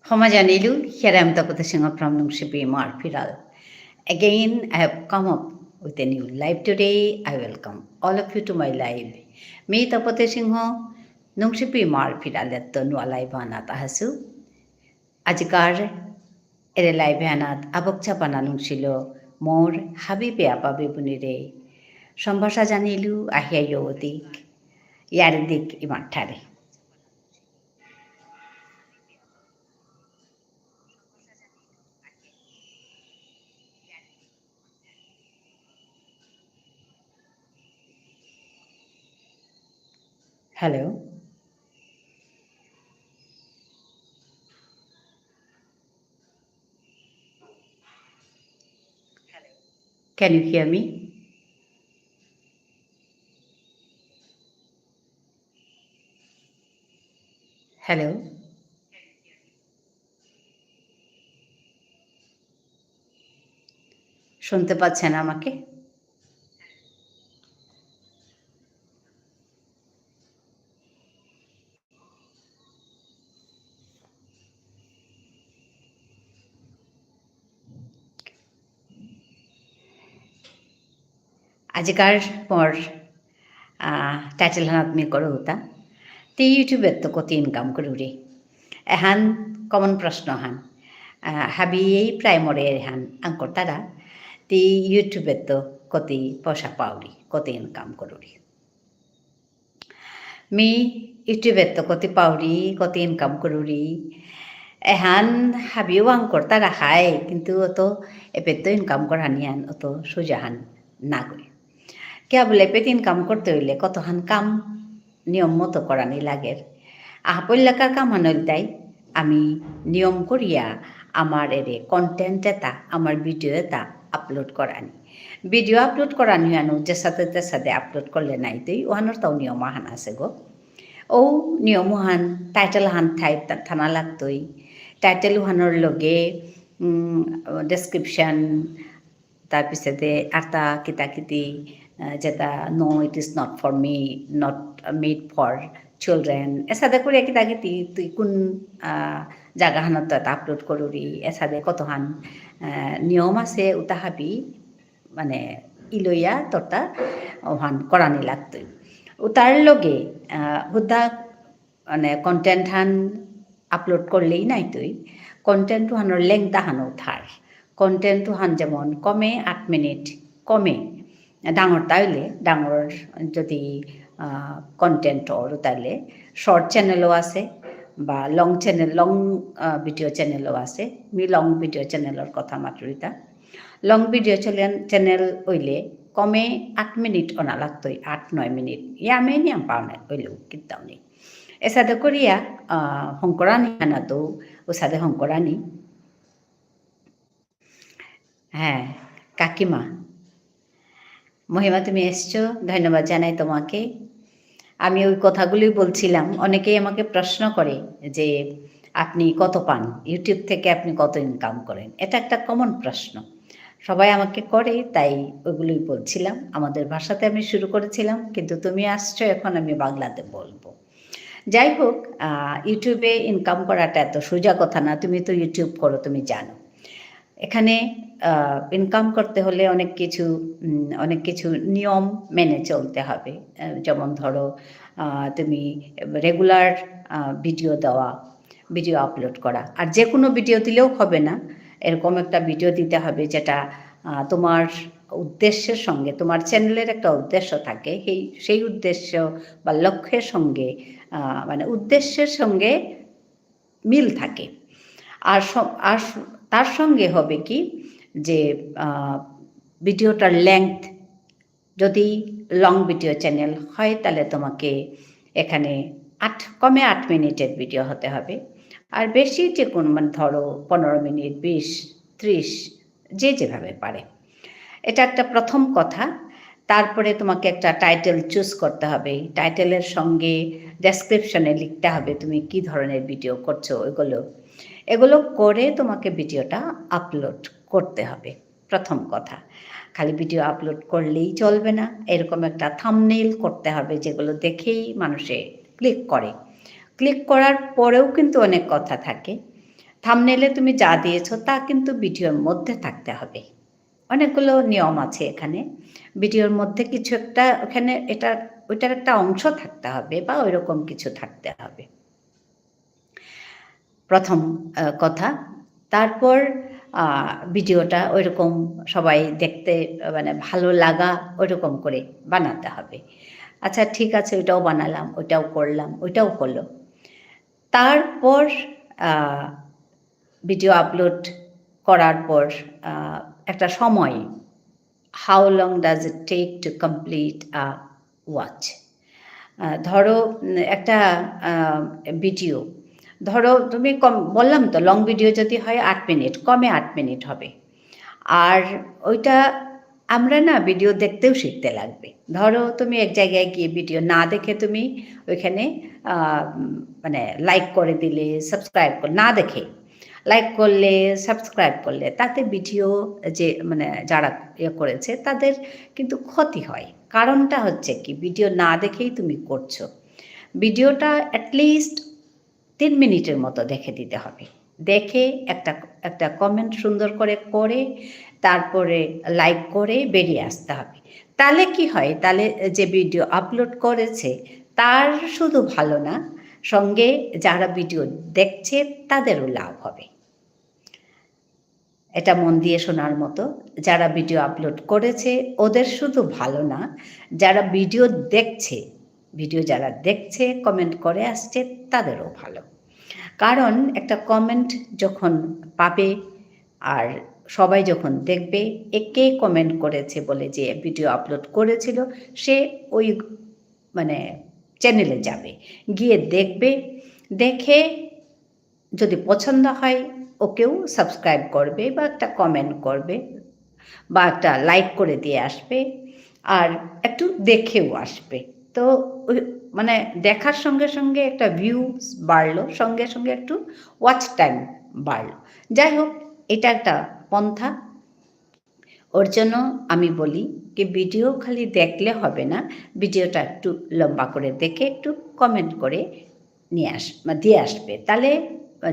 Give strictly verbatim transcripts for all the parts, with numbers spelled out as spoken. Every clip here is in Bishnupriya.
ক্ষমা জানিলু, here I am Tapati Singha from Nungshipi Imar Phiral. Again, I have come up with a new live today. I welcome all of you to my live. মি তপতি সিংহ, নুংশিপি ইমার ফিরালেত্ত নুয়া live আনাত আহাসু। আজিকার এরে live আনাত আবক চাপানা নুংশিল মোর হাবি বেয়াপা বেবুনিরে। সম্ভাষা জানিলু, আহিয়া য়ৌদিক, ইয়ারিদিক ইমাঠারে। Hello? Can you hear me? Hello? শুনতে পাচ্ছেন আমাকে? আজিকার মোর, আহ, title হানাত মি করুতা। তি YouTube এত্ত কতি income করুরি? এহান common প্রশ্ন হান। আহ, হাবিয়েই প্রায় মোরে এহান আঙকরতারা। তি YouTube এত্ত কতি পয়সা পাউরি, কতি income করুরি? মি YouTube এত্ত কতি পাউরি, কতি income করুরি? এহান হাবিও আঙকরতারা হায়, কিন্তু অত এপেত্ত income করানিহান অত সোজাহান নাগই। কিয়া বুলে এপেত income করতে হইলে কতহান কাম নিয়ম মতো করানি লাগের। আহা পইলাকার কাম হান ইলতাই আমি নিয়ম করিয়া আমার এরে content এতা, আমার video এতা upload করানি। Video upload করানি হানু যেসাদে তেসাদে upload করলে নাইতই, ওহানর তাও নিয়ম আহান আছে গো। ও নিয়ম হান, title হান থাই-, থা-, থানা লাগতই। Title হানর লগে, উম, description, তার পিছেদে আরতা কিতা কিতি, আহ, যেতা, "No, it is not for me, not made for children।" এসাদে করিয়া কিতা কিতি, তুই কোন, আহ, জাগা হানত তো এতা upload করুরি, এসাদে কতহান, আহ, নিয়ম আছে, উতা হাবি, মানে, ইলইয়া তোরতা ওহান করানি লাগতই। উতার লগে, আহ, হুদা মানে, content হান upload করলেই নাইতই, content হানর length হানও থার। Content হান যেমন কমে আট মিনিট, কমে। ডাঙর তাইলে, ডাঙর যদি, আহ, content অর তাইলে short channelও আছে, বা long channel, long, আহ, video channelও আছে। মি long video channelর কথা মাতুরিতা। Long video channel, channel হইলে কমে আট মিনিট অনা লাগতই, আট নয় মিনিট। ইয়ামে নিয়াম পাওনে হইলেও কিত্তাও নেই। এসাদে করিয়া, আহ, হংকরানি আনাতো, ওসাদে হংকরানি। হ্যাঁ, কাকিমা। মহিমা, তুমি এসছো, ধন্যবাদ জানাই তোমাকে। আমি ওই কথাগুলোই বলছিলাম। অনেকেই আমাকে প্রশ্ন করে যে, "আপনি কত পান? YouTube থেকে আপনি কত income করেন?" এটা একটা common প্রশ্ন। সবাই আমাকে করে, তাই ওগুলোই বলছিলাম। আমাদের ভাষাতে আমি শুরু করেছিলাম, কিন্তু তুমি আসছো, এখন আমি বাংলাতে বলবো। যাই হোক, আহ, YouTube-এ income করাটা এত সোজা কথা না, তুমি তো YouTube করো, তুমি জানো। এখানে, আহ, income করতে হলে অনেক কিছু, উম, অনেক কিছু নিয়ম মেনে চলতে হবে। আহ, যেমন ধরো, আহ, তুমি regular, আহ, video দেওয়া, video upload করা। আর যে কোনো video দিলেও হবে না, এরকম একটা video দিতে হবে যেটা, আহ, তোমার উদ্দেশ্যের সঙ্গে, তোমার channel-এর একটা উদ্দেশ্য থাকে, সেই, সেই উদ্দেশ্য বা লক্ষ্যের সঙ্গে, আহ, মানে উদ্দেশ্যের সঙ্গে মিল থাকে। আর স-, আর স-, তার সঙ্গে হবে কি যে, আহ, video-টার length যদি long video channel হয়, তাহলে তোমাকে এখানে আট, কমে আট মিনিটের video হতে হবে। আর বেশি যে কোনো, মানে, ধরো, পনেরো মিনিট, বিশ, ত্রিশ, যে যেভাবে পারে। এটা একটা প্রথম কথা। তারপরে তোমাকে একটা title choose করতে হবে। Title-এর সঙ্গে description-এ লিখতে হবে তুমি কি ধরনের video করছো, ওইগুলো। এগুলো করে তোমাকে video-টা upload করতে হবে। প্রথম কথা, খালি video upload করলেই চলবে না, এরকম একটা thumbnail করতে হবে, যেগুলো দেখেই মানুষে click করে। Click করার পরেও কিন্তু অনেক কথা থাকে। থাম্বনেইলে তুমি যা দিয়েছো তা কিন্তু ভিডিওর মধ্যে থাকতে হবে। অনেকগুলো নিয়ম আছে এখানে। ভিডিওর মধ্যে কিছু একটা, ওখানে এটা, ওইটার একটা অংশ থাকতে হবে বা ওইরকম কিছু থাকতে হবে। প্রথম, আহ, কথা। তারপর, আহ, ভিডিওটা ওইরকম সবাই দেখতে, আহ, মানে ভালো লাগা ওইরকম করে বানাতে হবে। আচ্ছা, ঠিক আছে, ওইটাও বানালাম, ওইটাও করলাম, ওইটাও হলো। তারপর, আহ, ভিডিও আপলোড করার পর, আহ, একটা সময়, how long does it take to complete a watch? আহ, ধরো, উম, একটা, আহ, ভিডিও, ধরো তুমি কম, বললাম তো, লং ভিডিও যদি হয় আট মিনিট, কমে আট মিনিট হবে। আর ওইটা আমরা না ভিডিও দেখতেও শিখতে লাগবে। ধরো তুমি এক জায়গায় গিয়ে ভিডিও না দেখে তুমি ওইখানে, আহ, উম, মানে লাইক করে দিলে, সাবস্ক্রাইব করে, না দেখে লাইক করলে, সাবস্ক্রাইব করলে, তাতে ভিডিও যে, মানে যারা ইয়ে করেছে তাদের কিন্তু ক্ষতি হয়। কারণটা হচ্ছে কি, ভিডিও না দেখেই তুমি করছো। ভিডিওটা at least তিন মিনিটের মতো দেখে দিতে হবে। দেখে একটা, একটা কমেন্ট সুন্দর করে করে, তারপরে লাইক করে বেরিয়ে আসতে হবে। তাহলে কি হয়? তাহলে যে ভিডিও আপলোড করেছে তার শুধু ভালো না, সঙ্গে যারা ভিডিও দেখছে তাদেরও লাভ হবে। এটা মন দিয়ে শোনার মতো। যারা ভিডিও আপলোড করেছে ওদের শুধু ভালো না, যারা ভিডিও দেখছে, ভিডিও যারা দেখছে, কমেন্ট করে আসছে, তাদেরও ভালো। কারণ একটা কমেন্ট যখন পাবে আর সবাই যখন দেখবে, এ কে কমেন্ট করেছে বলে যে ভিডিও আপলোড করেছিল, সে ওই মানে চ্যানেলে যাবে, গিয়ে দেখবে, দেখে যদি পছন্দ হয় ওকেও সাবস্ক্রাইব করবে বা একটা কমেন্ট করবে বা একটা লাইক করে দিয়ে আসবে, আর একটু দেখেও আসবে। তো ওই মানে দেখার সঙ্গে সঙ্গে একটা ভিউজ বাড়লো, সঙ্গে সঙ্গে একটু ওয়াচ টাইম বাড়লো। যাই হোক, এটা একটা পন্থা। ওর জন্য আমি বলি কি ভিডিও খালি দেখলে হবে না, ভিডিওটা একটু লম্বা করে দেখে একটু কমেন্ট করে নিয়ে আস-, দিয়ে আসবে। তাহলে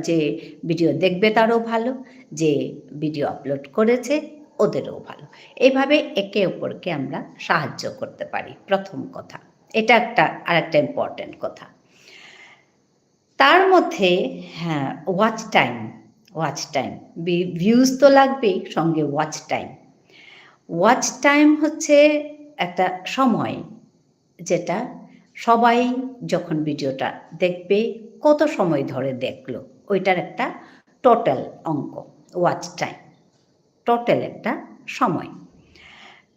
যে ভিডিও দেখবে তারও ভালো, যে ভিডিও আপলোড করেছে ওদেরও ভালো। এইভাবে একে অপরকে আমরা সাহায্য করতে পারি, প্রথম কথা। এটা একটা, আরেকটা ইম্পর্টেন্ট কথা। তার মধ্যে, হ্যাঁ, watch time, watch time. V-, views তো লাগবেই, সঙ্গে ওয়াচ টাইম। ওয়াচ টাইম হচ্ছে একটা সময়, যেটা সবাই যখন ভিডিওটা দেখবে, কত সময় ধরে দেখলো, ওইটার একটা টোটাল অঙ্ক, ওয়াচ টাইম, টোটাল একটা সময়।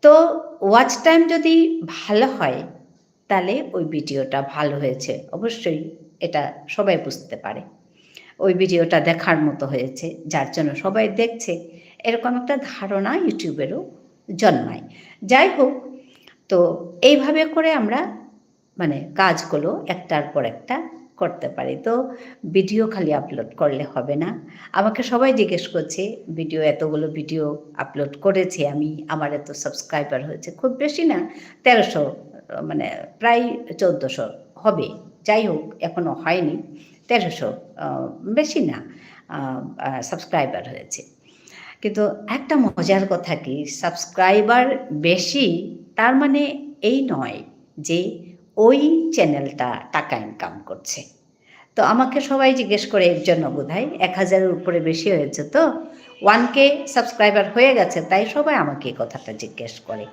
তো ওয়াচ টাইম যদি ভালো হয়, তাহলে ওই ভিডিওটা ভালো হয়েছে, অবশ্যই এটা সবাই বুঝতে পারে। ওই ভিডিওটা দেখার মতো হয়েছে, যার জন্য সবাই দেখছে, এরকম একটা ধারণা ইউটিউবেরও জন্মায়। যাই হোক, তো এইভাবে করে আমরা মানে কাজগুলো একটার পর একটা করতে পারি। তো ভিডিও খালি আপলোড করলে হবে না। আমাকে সবাই জিজ্ঞেস করছে, ভিডিও, এতগুলো ভিডিও আপলোড করেছি আমি, আমার এত সাবস্ক্রাইবার হয়েছে, খুব বেশি না, তেরোশো, মানে প্রায় চোদ্দোশো হবে। যাই হোক, এখনো হয়নি, তেরোশো, আহ, বেশি না, আহ, আহ, সাবস্ক্রাইবার হয়েছে। কিন্তু একটা মজার কথা কি, সাবস্ক্রাইবার বেশি, তার মানে এই নয় যে ওই চ্যানেলটা টাকা ইনকাম করছে। তো আমাকে সবাই জিজ্ঞেস করে, এর জন্য বোধহয় এক হাজারের উপরে বেশি হয়েছে তো, ওয়ান কে সাবস্ক্রাইবার হয়ে গেছে, তাই সবাই আমাকে এই কথাটা জিজ্ঞেস করে।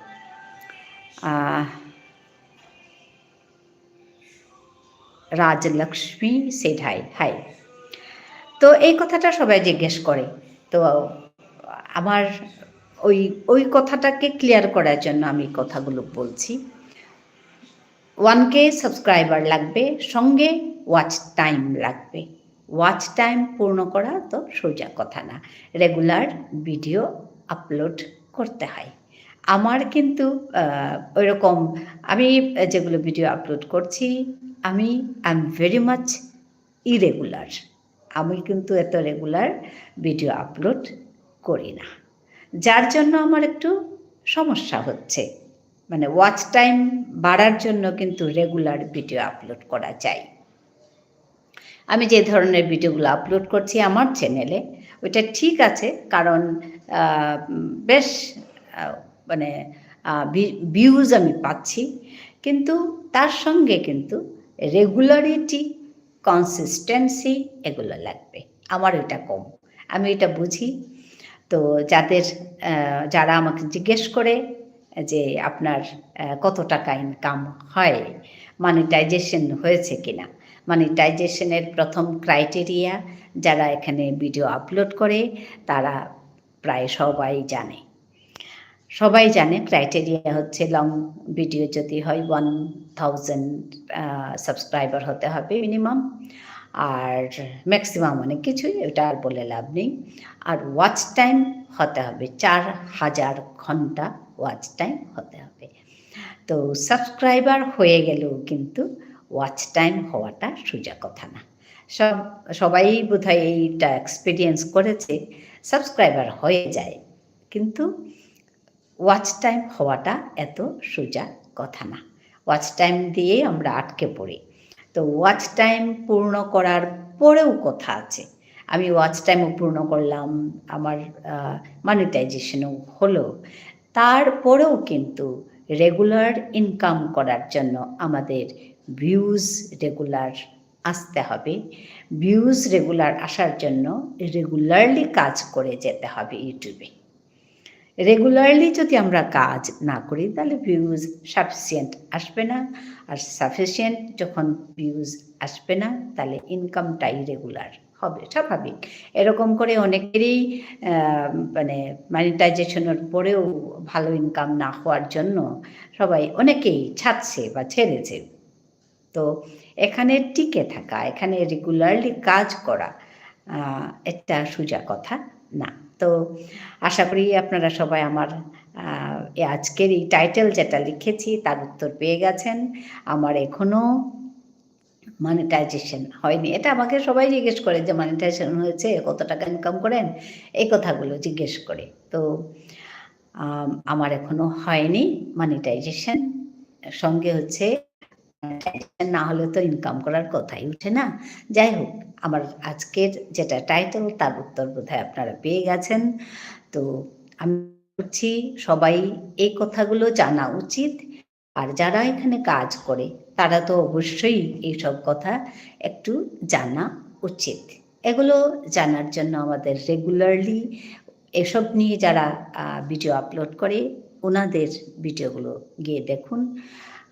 আহ, রাজলক্ষ্মী said hi, hi। তো এই কথাটা সবাই জিজ্ঞেস করে। তো আমার ওই, ওই কথাটাকে ক্লিয়ার করার জন্য আমি কথাগুলো বলছি। ওয়ান কে সাবস্ক্রাইবার লাগবে, সঙ্গে ওয়াচ টাইম লাগবে। ওয়াচ টাইম পূর্ণ করা তো সোজা কথা না, রেগুলার ভিডিও আপলোড করতে হয়। আমার কিন্তু, আহ, ওইরকম আমি যেগুলো ভিডিও আপলোড করছি, আমি, I am very much irregular। আমি কিন্তু এত রেগুলার ভিডিও আপলোড করি না, যার জন্য আমার একটু সমস্যা হচ্ছে। মানে ওয়াচ টাইম বাড়ার জন্য কিন্তু রেগুলার ভিডিও আপলোড করা চাই। আমি যে ধরনের ভিডিওগুলো আপলোড করছি আমার চ্যানেলে, ওইটা ঠিক আছে, কারণ, আহ, উম, বেশ, আহ, মানে, আহ, ভি-, ভিউজ আমি পাচ্ছি, কিন্তু তার সঙ্গে কিন্তু রেগুলারিটি, কনসিস্টেন্সি এগুলো লাগবে। আমার এটা কম, আমি এটা বুঝি। তো যাদের, আহ, যারা আমাকে জিজ্ঞেস করে যে আপনার, আহ, কত টাকা ইনকাম হয়, মনিটাইজেশন হয়েছে কিনা, মনিটাইজেশনের প্রথম ক্রাইটেরিয়া যারা এখানে ভিডিও আপলোড করে, তারা প্রায় সবাই জানে। সবাই জানে ক্রাইটেরিয়া হচ্ছে লং ভিডিও যদি হয় ওয়ান থাউজেন্ড, আহ, সাবস্ক্রাইবার হতে হবে মিনিমাম, আর ম্যাক্সিমাম অনেক কিছুই, ওটা আর বলে লাভ নেই। আর ওয়াচ টাইম হতে হবে চার হাজার ঘন্টা ওয়াচ টাইম হতে হবে। তো সাবস্ক্রাইবার হয়ে গেলেও কিন্তু ওয়াচ টাইম হওয়াটা সোজা কথা না। সব, সবাই বোধহয় এইটা এক্সপিরিয়েন্স করেছে, সাবস্ক্রাইবার হয়ে যায়, কিন্তু ওয়াচ টাইম হওয়াটা এত সোজা কথা না। ওয়াচ টাইম দিয়েই আমরা আটকে পড়ি। তো ওয়াচ টাইম পূর্ণ করার পরেও কথা আছে। আমি ওয়াচ টাইমও পূর্ণ করলাম, আমার, আহ, মনিটাইজেশনও হলো। তারপরেও কিন্তু রেগুলার ইনকাম করার জন্য আমাদের ভিউজ রেগুলার আসতে হবে। ভিউজ রেগুলার আসার জন্য রেগুলারলি কাজ করে যেতে হবে YouTube-এ। রেগুলারলি যদি আমরা কাজ না করি, তাহলে ভিউজ সাফিসিয়েন্ট আসবে না। আর সাফিসিয়েন্ট যখন ভিউজ আসবে না, তাহলে ইনকামটা ইরেগুলার হবে, স্বাভাবিক। এরকম করে অনেকেরই, আহ, মানে, মনিটাইজেশনের পরেও ভালো ইনকাম না হওয়ার জন্য সবাই, অনেকেই ছাড়ছে বা ছেড়েছে। তো এখানে টিকে থাকা, এখানে রেগুলারলি কাজ করা, আহ, একটা সোজা কথা না। তো আশা করি আপনারা সবাই আমার, আহ, এ আজকের এই টাইটেল যেটা লিখেছি, তার উত্তর পেয়ে গেছেন। আমার এখনো মনিটাইজেশন হয়নি। এটা আমাকে সবাই জিজ্ঞেস করে যে, "মনিটাইজেশন হয়েছে, কত টাকা ইনকাম করেন?" এই কথাগুলো জিজ্ঞেস করে। তো, আম, আমার এখনো হয়নি মনিটাইজেশন। সঙ্গে হচ্ছে, মনিটাইজেশন না হলে তো ইনকাম করার কথাই উঠে না। যাই হোক, আমার আজকের যেটা টাইটেল, তার উত্তর বোধহয় আপনারা পেয়ে গেছেন। তো আমি বলছি, সবাই এই কথাগুলো জানা উচিত। আর যারা এখানে কাজ করে, তারা তো অবশ্যই এইসব কথা একটু জানা উচিত। এগুলো জানার জন্য আমাদের রেগুলারলি এসব নিয়ে যারা, আহ, ভিডিও আপলোড করে, ওনাদের ভিডিওগুলো গিয়ে দেখুন,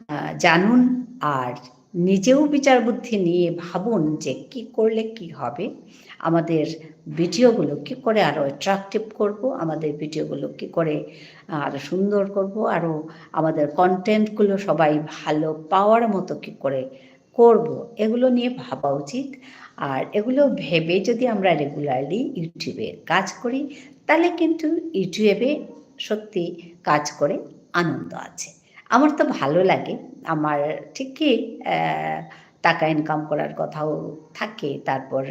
আহ, জানুন, আর নিজেও বিচার বুদ্ধি নিয়ে ভাবুন যে কি করলে কি হবে, আমাদের ভিডিওগুলো কি করে আরো অ্যাট্রাকটিভ করব, আমাদের ভিডিওগুলো কি করে আরো সুন্দর করব, আরো আমাদের কন্টেন্টগুলো সবাই ভালো পাওয়ার মতো কি করে করব, এগুলো নিয়ে ভাবা উচিত। আর এগুলো ভেবে যদি আমরা রেগুলারলি YouTube-এ কাজ করি, তাহলে কিন্তু YouTube-এ সত্যি কাজ করে আনন্দ আছে। আমার তো ভালো লাগে, আমার ঠিকই, আহ, টাকা ইনকাম করার কথাও থাকে, তারপর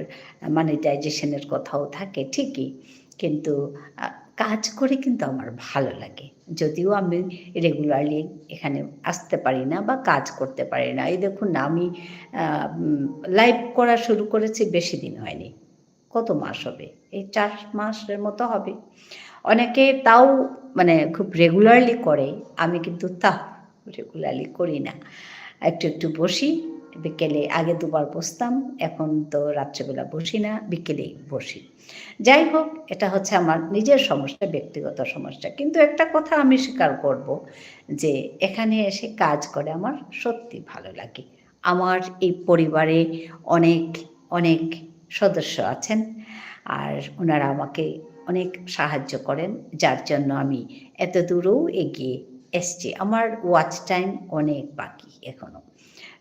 মনিটাইজেশনের কথাও থাকে ঠিকই, কিন্তু, আহ, কাজ করে কিন্তু আমার ভালো লাগে। যদিও আমি রেগুলারলি এখানে আসতে পারি না বা কাজ করতে পারি না। এই দেখুন না, আমি, আহ, উম, লাইভ করা শুরু করেছি, বেশি দিন হয়নি, কত মাস হবে? এই চার মাসের মতো হবে। অনেকে তাও মানে খুব রেগুলারলি করে, আমি কিন্তু তা রেগুলারলি করি না। একটু একটু বসি, বিকেলে আগে দুবার বসতাম, এখন তো রাত্রেবেলা বসি না, বিকেলেই বসি। যাই হোক, এটা হচ্ছে আমার নিজের সমস্যা, ব্যক্তিগত সমস্যা। কিন্তু একটা কথা আমি স্বীকার করব যে এখানে এসে কাজ করে আমার সত্যি ভালো লাগে। আমার এই পরিবারে অনেক, অনেক সদস্য আছেন, আর ওনারা আমাকে অনেক সাহায্য করেন, যার জন্য আমি এত দূরও এগিয়ে এসছি। আমার ওয়াচ টাইম অনেক বাকি এখনো।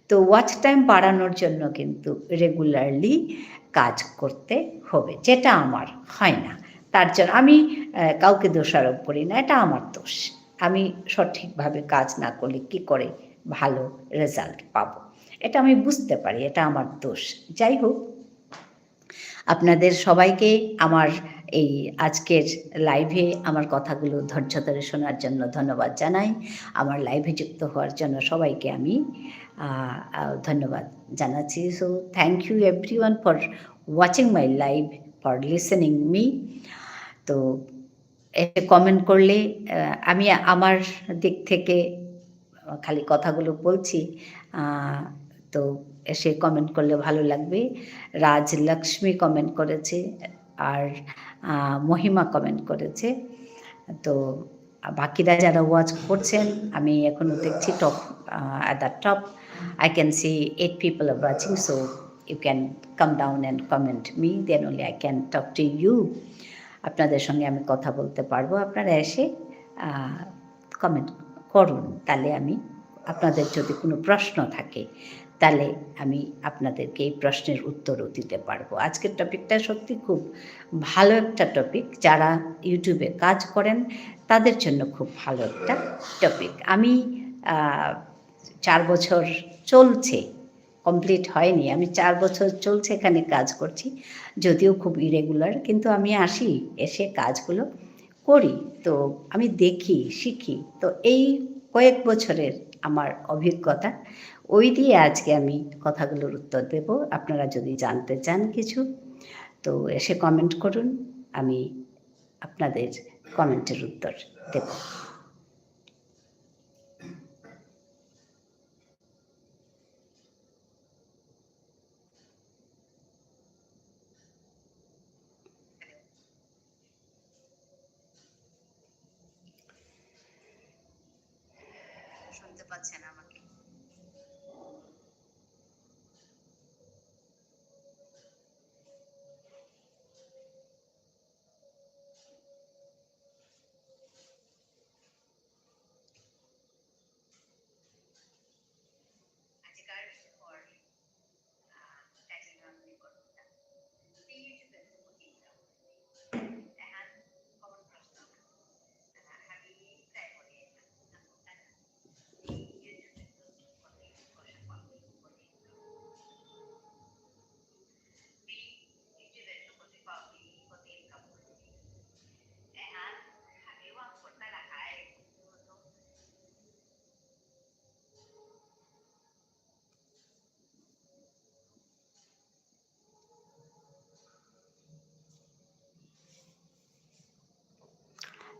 তো ওয়াচ টাইম বাড়ানোর জন্য কিন্তু রেগুলারলি কাজ করতে হবে, যেটা আমার হয় না। তার জন্য আমি, আহ, কাউকে দোষারোপ করি না, এটা আমার দোষ। আমি সঠিকভাবে কাজ না করলে কি করে ভালো রেজাল্ট পাবো? এটা আমি বুঝতে পারি, এটা আমার দোষ। যাই হোক, আপনাদের সবাইকে আমার এই আজকের লাইভে আমার কথাগুলো ধৈর্য ধরে শোনার জন্য ধন্যবাদ জানাই। আমার লাইভে যুক্ত হওয়ার জন্য সবাইকে আমি আহ, আহ, ধন্যবাদ জানাচ্ছি। So thank you everyone for watching my live, for listening me. তো এসে কমেন্ট করলে, আহ, আমি আমার দিক থেকে খালি কথাগুলো বলছি, আহ, তো এসে কমেন্ট করলে ভালো লাগবে। রাজলক্ষ্মী কমেন্ট করেছে, আর, আহ, মহিমা কমেন্ট করেছে। তো বাকিরা যারা ওয়াচ করছেন, আমি এখনো দেখছি টপ, আহ, at the top, I can see eight people are watching, so you can come down and comment me, then only I can talk to you. আপনাদের সঙ্গে আমি কথা বলতে পারবো। আপনারা এসে, আহ, কমেন্ট করুন, তাহলে আমি আপনাদের যদি কোনো প্রশ্ন থাকে, তাহলে আমি আপনাদেরকে এই প্রশ্নের উত্তরও দিতে পারবো। আজকের টপিকটা সত্যি খুব ভালো একটা টপিক। যারা YouTube-এ কাজ করেন, তাদের জন্য খুব ভালো একটা টপিক। আমি, আহ, চার বছর চলছে, কমপ্লিট হয়নি। আমি চার বছর চলছে এখানে কাজ করছি, যদিও খুব ইরেগুলার, কিন্তু আমি আসি, এসে কাজগুলো করি। তো আমি দেখি, শিখি। তো এই কয়েক বছরের আমার অভিজ্ঞতা, ওই দিয়ে আজকে আমি কথাগুলোর উত্তর দেব। আপনারা যদি জানতে চান কিছু, তো এসে কমেন্ট করুন, আমি আপনাদের কমেন্টের উত্তর দেব। শুনতে পাচ্ছেন আমাকে? আজিকার পর, আহ, প্ল্যাটিনাম রেকর্ডটা। তুমি YouTube-এ তো করতেই পারো। এখন কমন প্রশ্ন, আহ, আমি ট্রাই করি এটা। YouTube-এ তো করতেই পারো।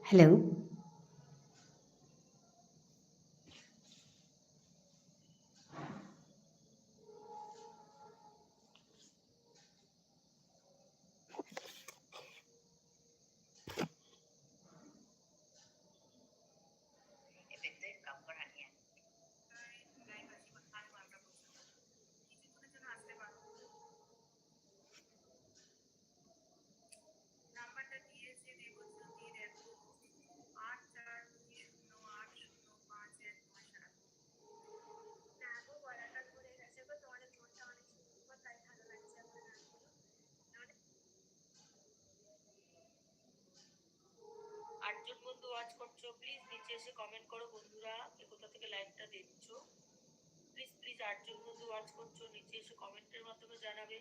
হ্যালো। নাম্বারটা দিয়েছে দেবজ্যোতি, দেখো, আট চার দুই শূন্য আট শূন্য পাঁচ এক নয় সাত। না গো, গলাটা ধরে গেছে গো, তোমাদের মনটা অনেক সুন্দর, তাই ভালো লাগছে আমার গানগুলো। আটজন বন্ধু ওয়াচ করছো, প্লিজ নিচে এসে কমেন্ট করো বন্ধুরা, কে কোথা থেকে লাইভটা দেখছো। প্লিজ, প্লিজ, আটজন বন্ধু ওয়াচ করছো, নিচে এসে কমেন্টের মাধ্যমে জানাবে।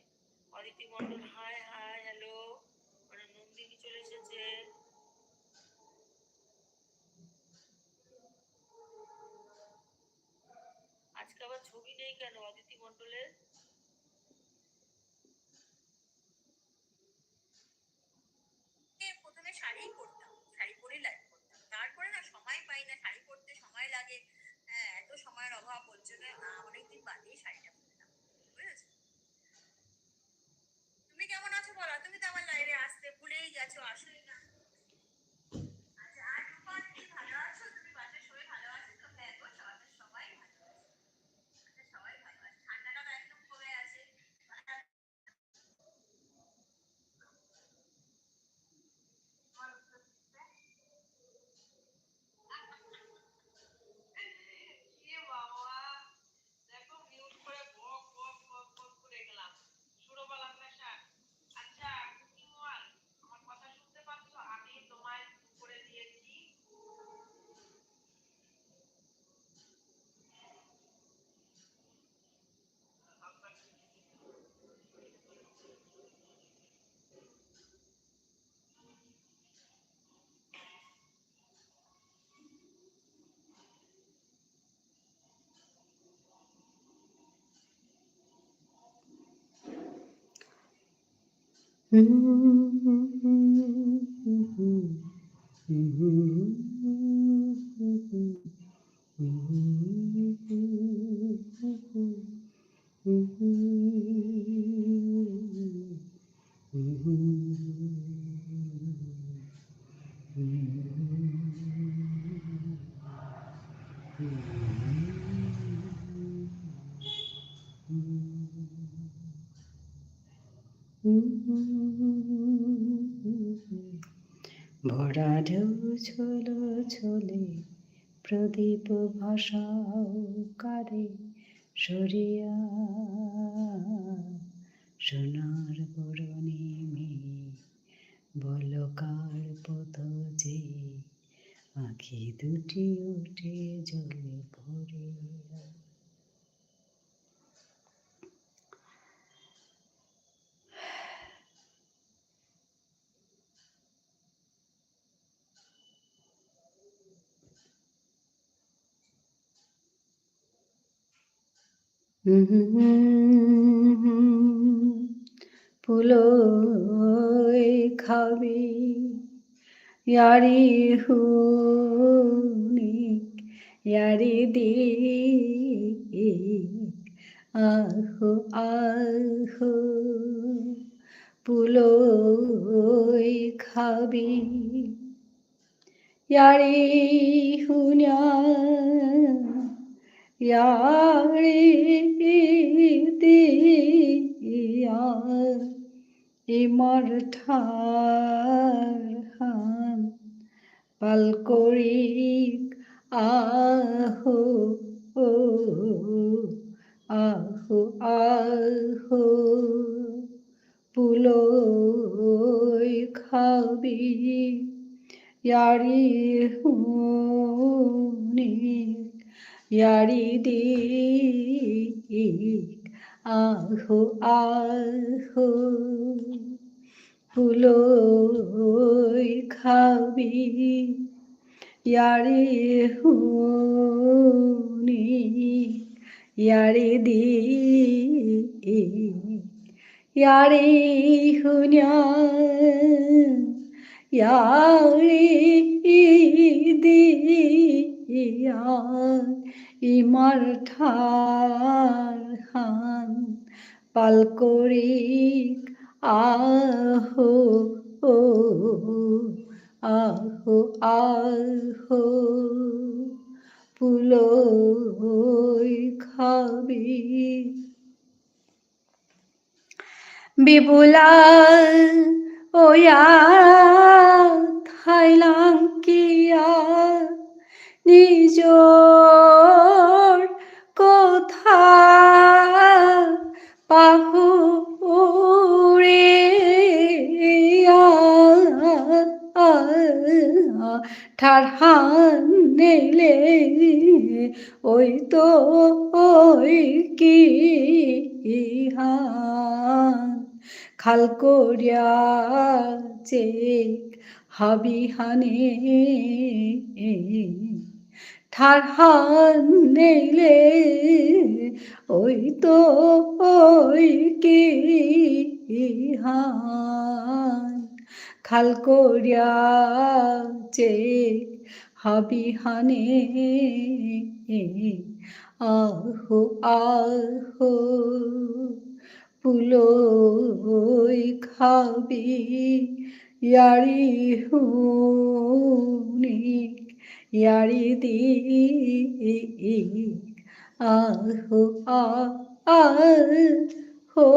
অদিতি মণ্ডল, হাই, হাই, হ্যালো। মানে নন্দিনী চলে এসেছে। আজকে আবার ছবি নেই কেন অদিতি মণ্ডলের? এ, প্রথমে শাড়ি পরতাম, শাড়ি পরেই লাইভ করতাম। তারপরে না, সময় পাই না, শাড়ি পরতে সময় লাগে। হ্যাঁ, এত সময়ের অভাব, ওর জন্য, আহ, অনেকদিন বাদেই শাড়িটা পরলাম। বুঝেছো? তুমি কেমন আছো বলো? তুমি তো আমার লাইভে আসতে ভুলেই গেছো, আসোই না। আচ্ছা, আর রূপা, তুমি ভালো আছো? তুমি বাসার সবাই ভালো আছো তো? হ্যাঁ গো, সবাই, সবাই ভালো আছে। আচ্ছা, সবাই ভালো আছে। ঠান্ডাটা তো একদম ভরা ঢেউ ছল ছলে প্রদীপ ভাসাও কারে সরিয়া। সোনার বরণে মে বল কার পথ যে আঁখি দুটি ওঠে জলে ভরিয়া। পুলই খাবি, য়ারি হুনিক, য়ারি দিক, আহো, আহো, পুলই খাবি। য়ারি হুনিয়া, য়ারি দিয়া, ইমার ঠারহান পাল করিক আহো, আহো, আহো। পুলই খাবি, য়ারি হুনিক, য়ারি দিক, আহো, আহো। পুলই খাবি, য়ারি হুনিক, য়ারি দিক, য়ারি হুনিয়া, য়ারি দিয়া, ইমার ঠারহান পাল করিক আহো, আহো, আহো, পুলই খাবি। বিবুলা ওয়া থাইলাং কিয়া নিজর কথা পাহুরিয়া। ঠারহান নেইলে ওই তো ওই কিহান। খাল করিয়া চেক হাবিহানে। ঠারহান নেইলে ওই তো ওই কিহান। খাল করিয়া চেক হাবিহানে। আহো, আহো, পুলই খাবি, য়ারি হুনিক, য়ারি দিক। আহো, আ, আহো,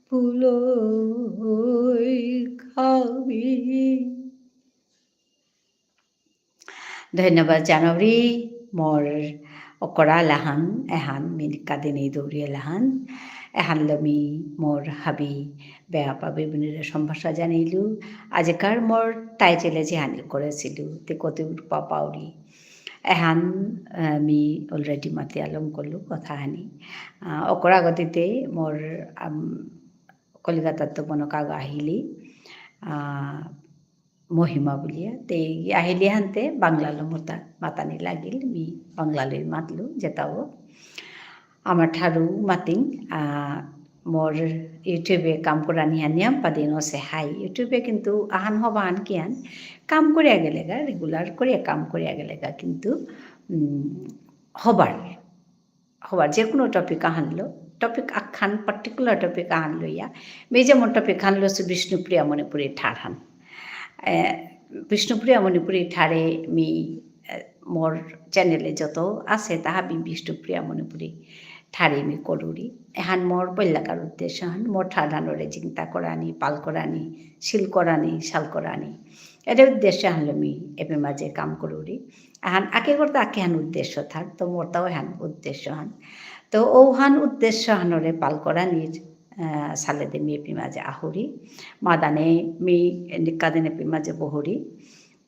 পুলই খাবি। ধন্যবাদ জানাউরি। মোর অকরা এলাহান, এহান মি নিকাদিনেই দৌরি এলাহান। এহানলো মি মোর হাবি বেয়াপা বেবুনিরে সম্ভাষা জানাইলু। আজিকার মোর title এ যেহানি করেসিলু, তে কতি রূপা পাউরি। এহান, আহ, মি already মাতি আলম করলু কথাহানি। আহ, অকরা গতিতে মোর, আম, কলিকাতাত তো বনকাগ আহিলি। আহ, মহিমা বুলিয়া। তে আহিলি হানতে বাংলালো মোতা মাতানি লাগিল, মি বাংলালো মাতলু যেতাও। আমার ঠারু মাতিং, আহ, মোর YouTube-এ কাম করানি হান নিয়াম পাদিন অসে হাই। YouTube-এ কিন্তু আহান হবা হান কিহান কাম করিয়া গেলেগা, regular করিয়া কাম করিয়া গেলেগা কিন্তু, উম, হবার, হবার যে কোনো topic আহান লো, topic আহান, particular topic আহান লইয়া, মি যেমন topic হান লসু বিষ্ণুপ্রিয়া মণিপুরী ঠারহান। এ, বিষ্ণুপ্রিয়া মণিপুরী ঠারে মি, এ, মোর channel-এ যত আসে, তাহা মি বিষ্ণুপ্রিয়া মণিপুরী ঠারে মি করুরি। এহান মোর পইলাকার উদ্দেশ্য হান, মোর ঠারহানরে জিংতা করানি, পাল করানি, শিল করানি, শাল করানি। এরে উদ্দেশ্য হানলো মি এপে মাঝে কাম করুরি। আহান আকে করতে আকেহান উদ্দেশ্য থার, তো মোরতাও এহান উদ্দেশ্য হান। তো ওহান উদ্দেশ্য হানরে পাল করানির, আহ, সালেদে মি এপি মাঝে আহুরি। মাদানে মি নিকা দিন এপি মাঝে বহুরি।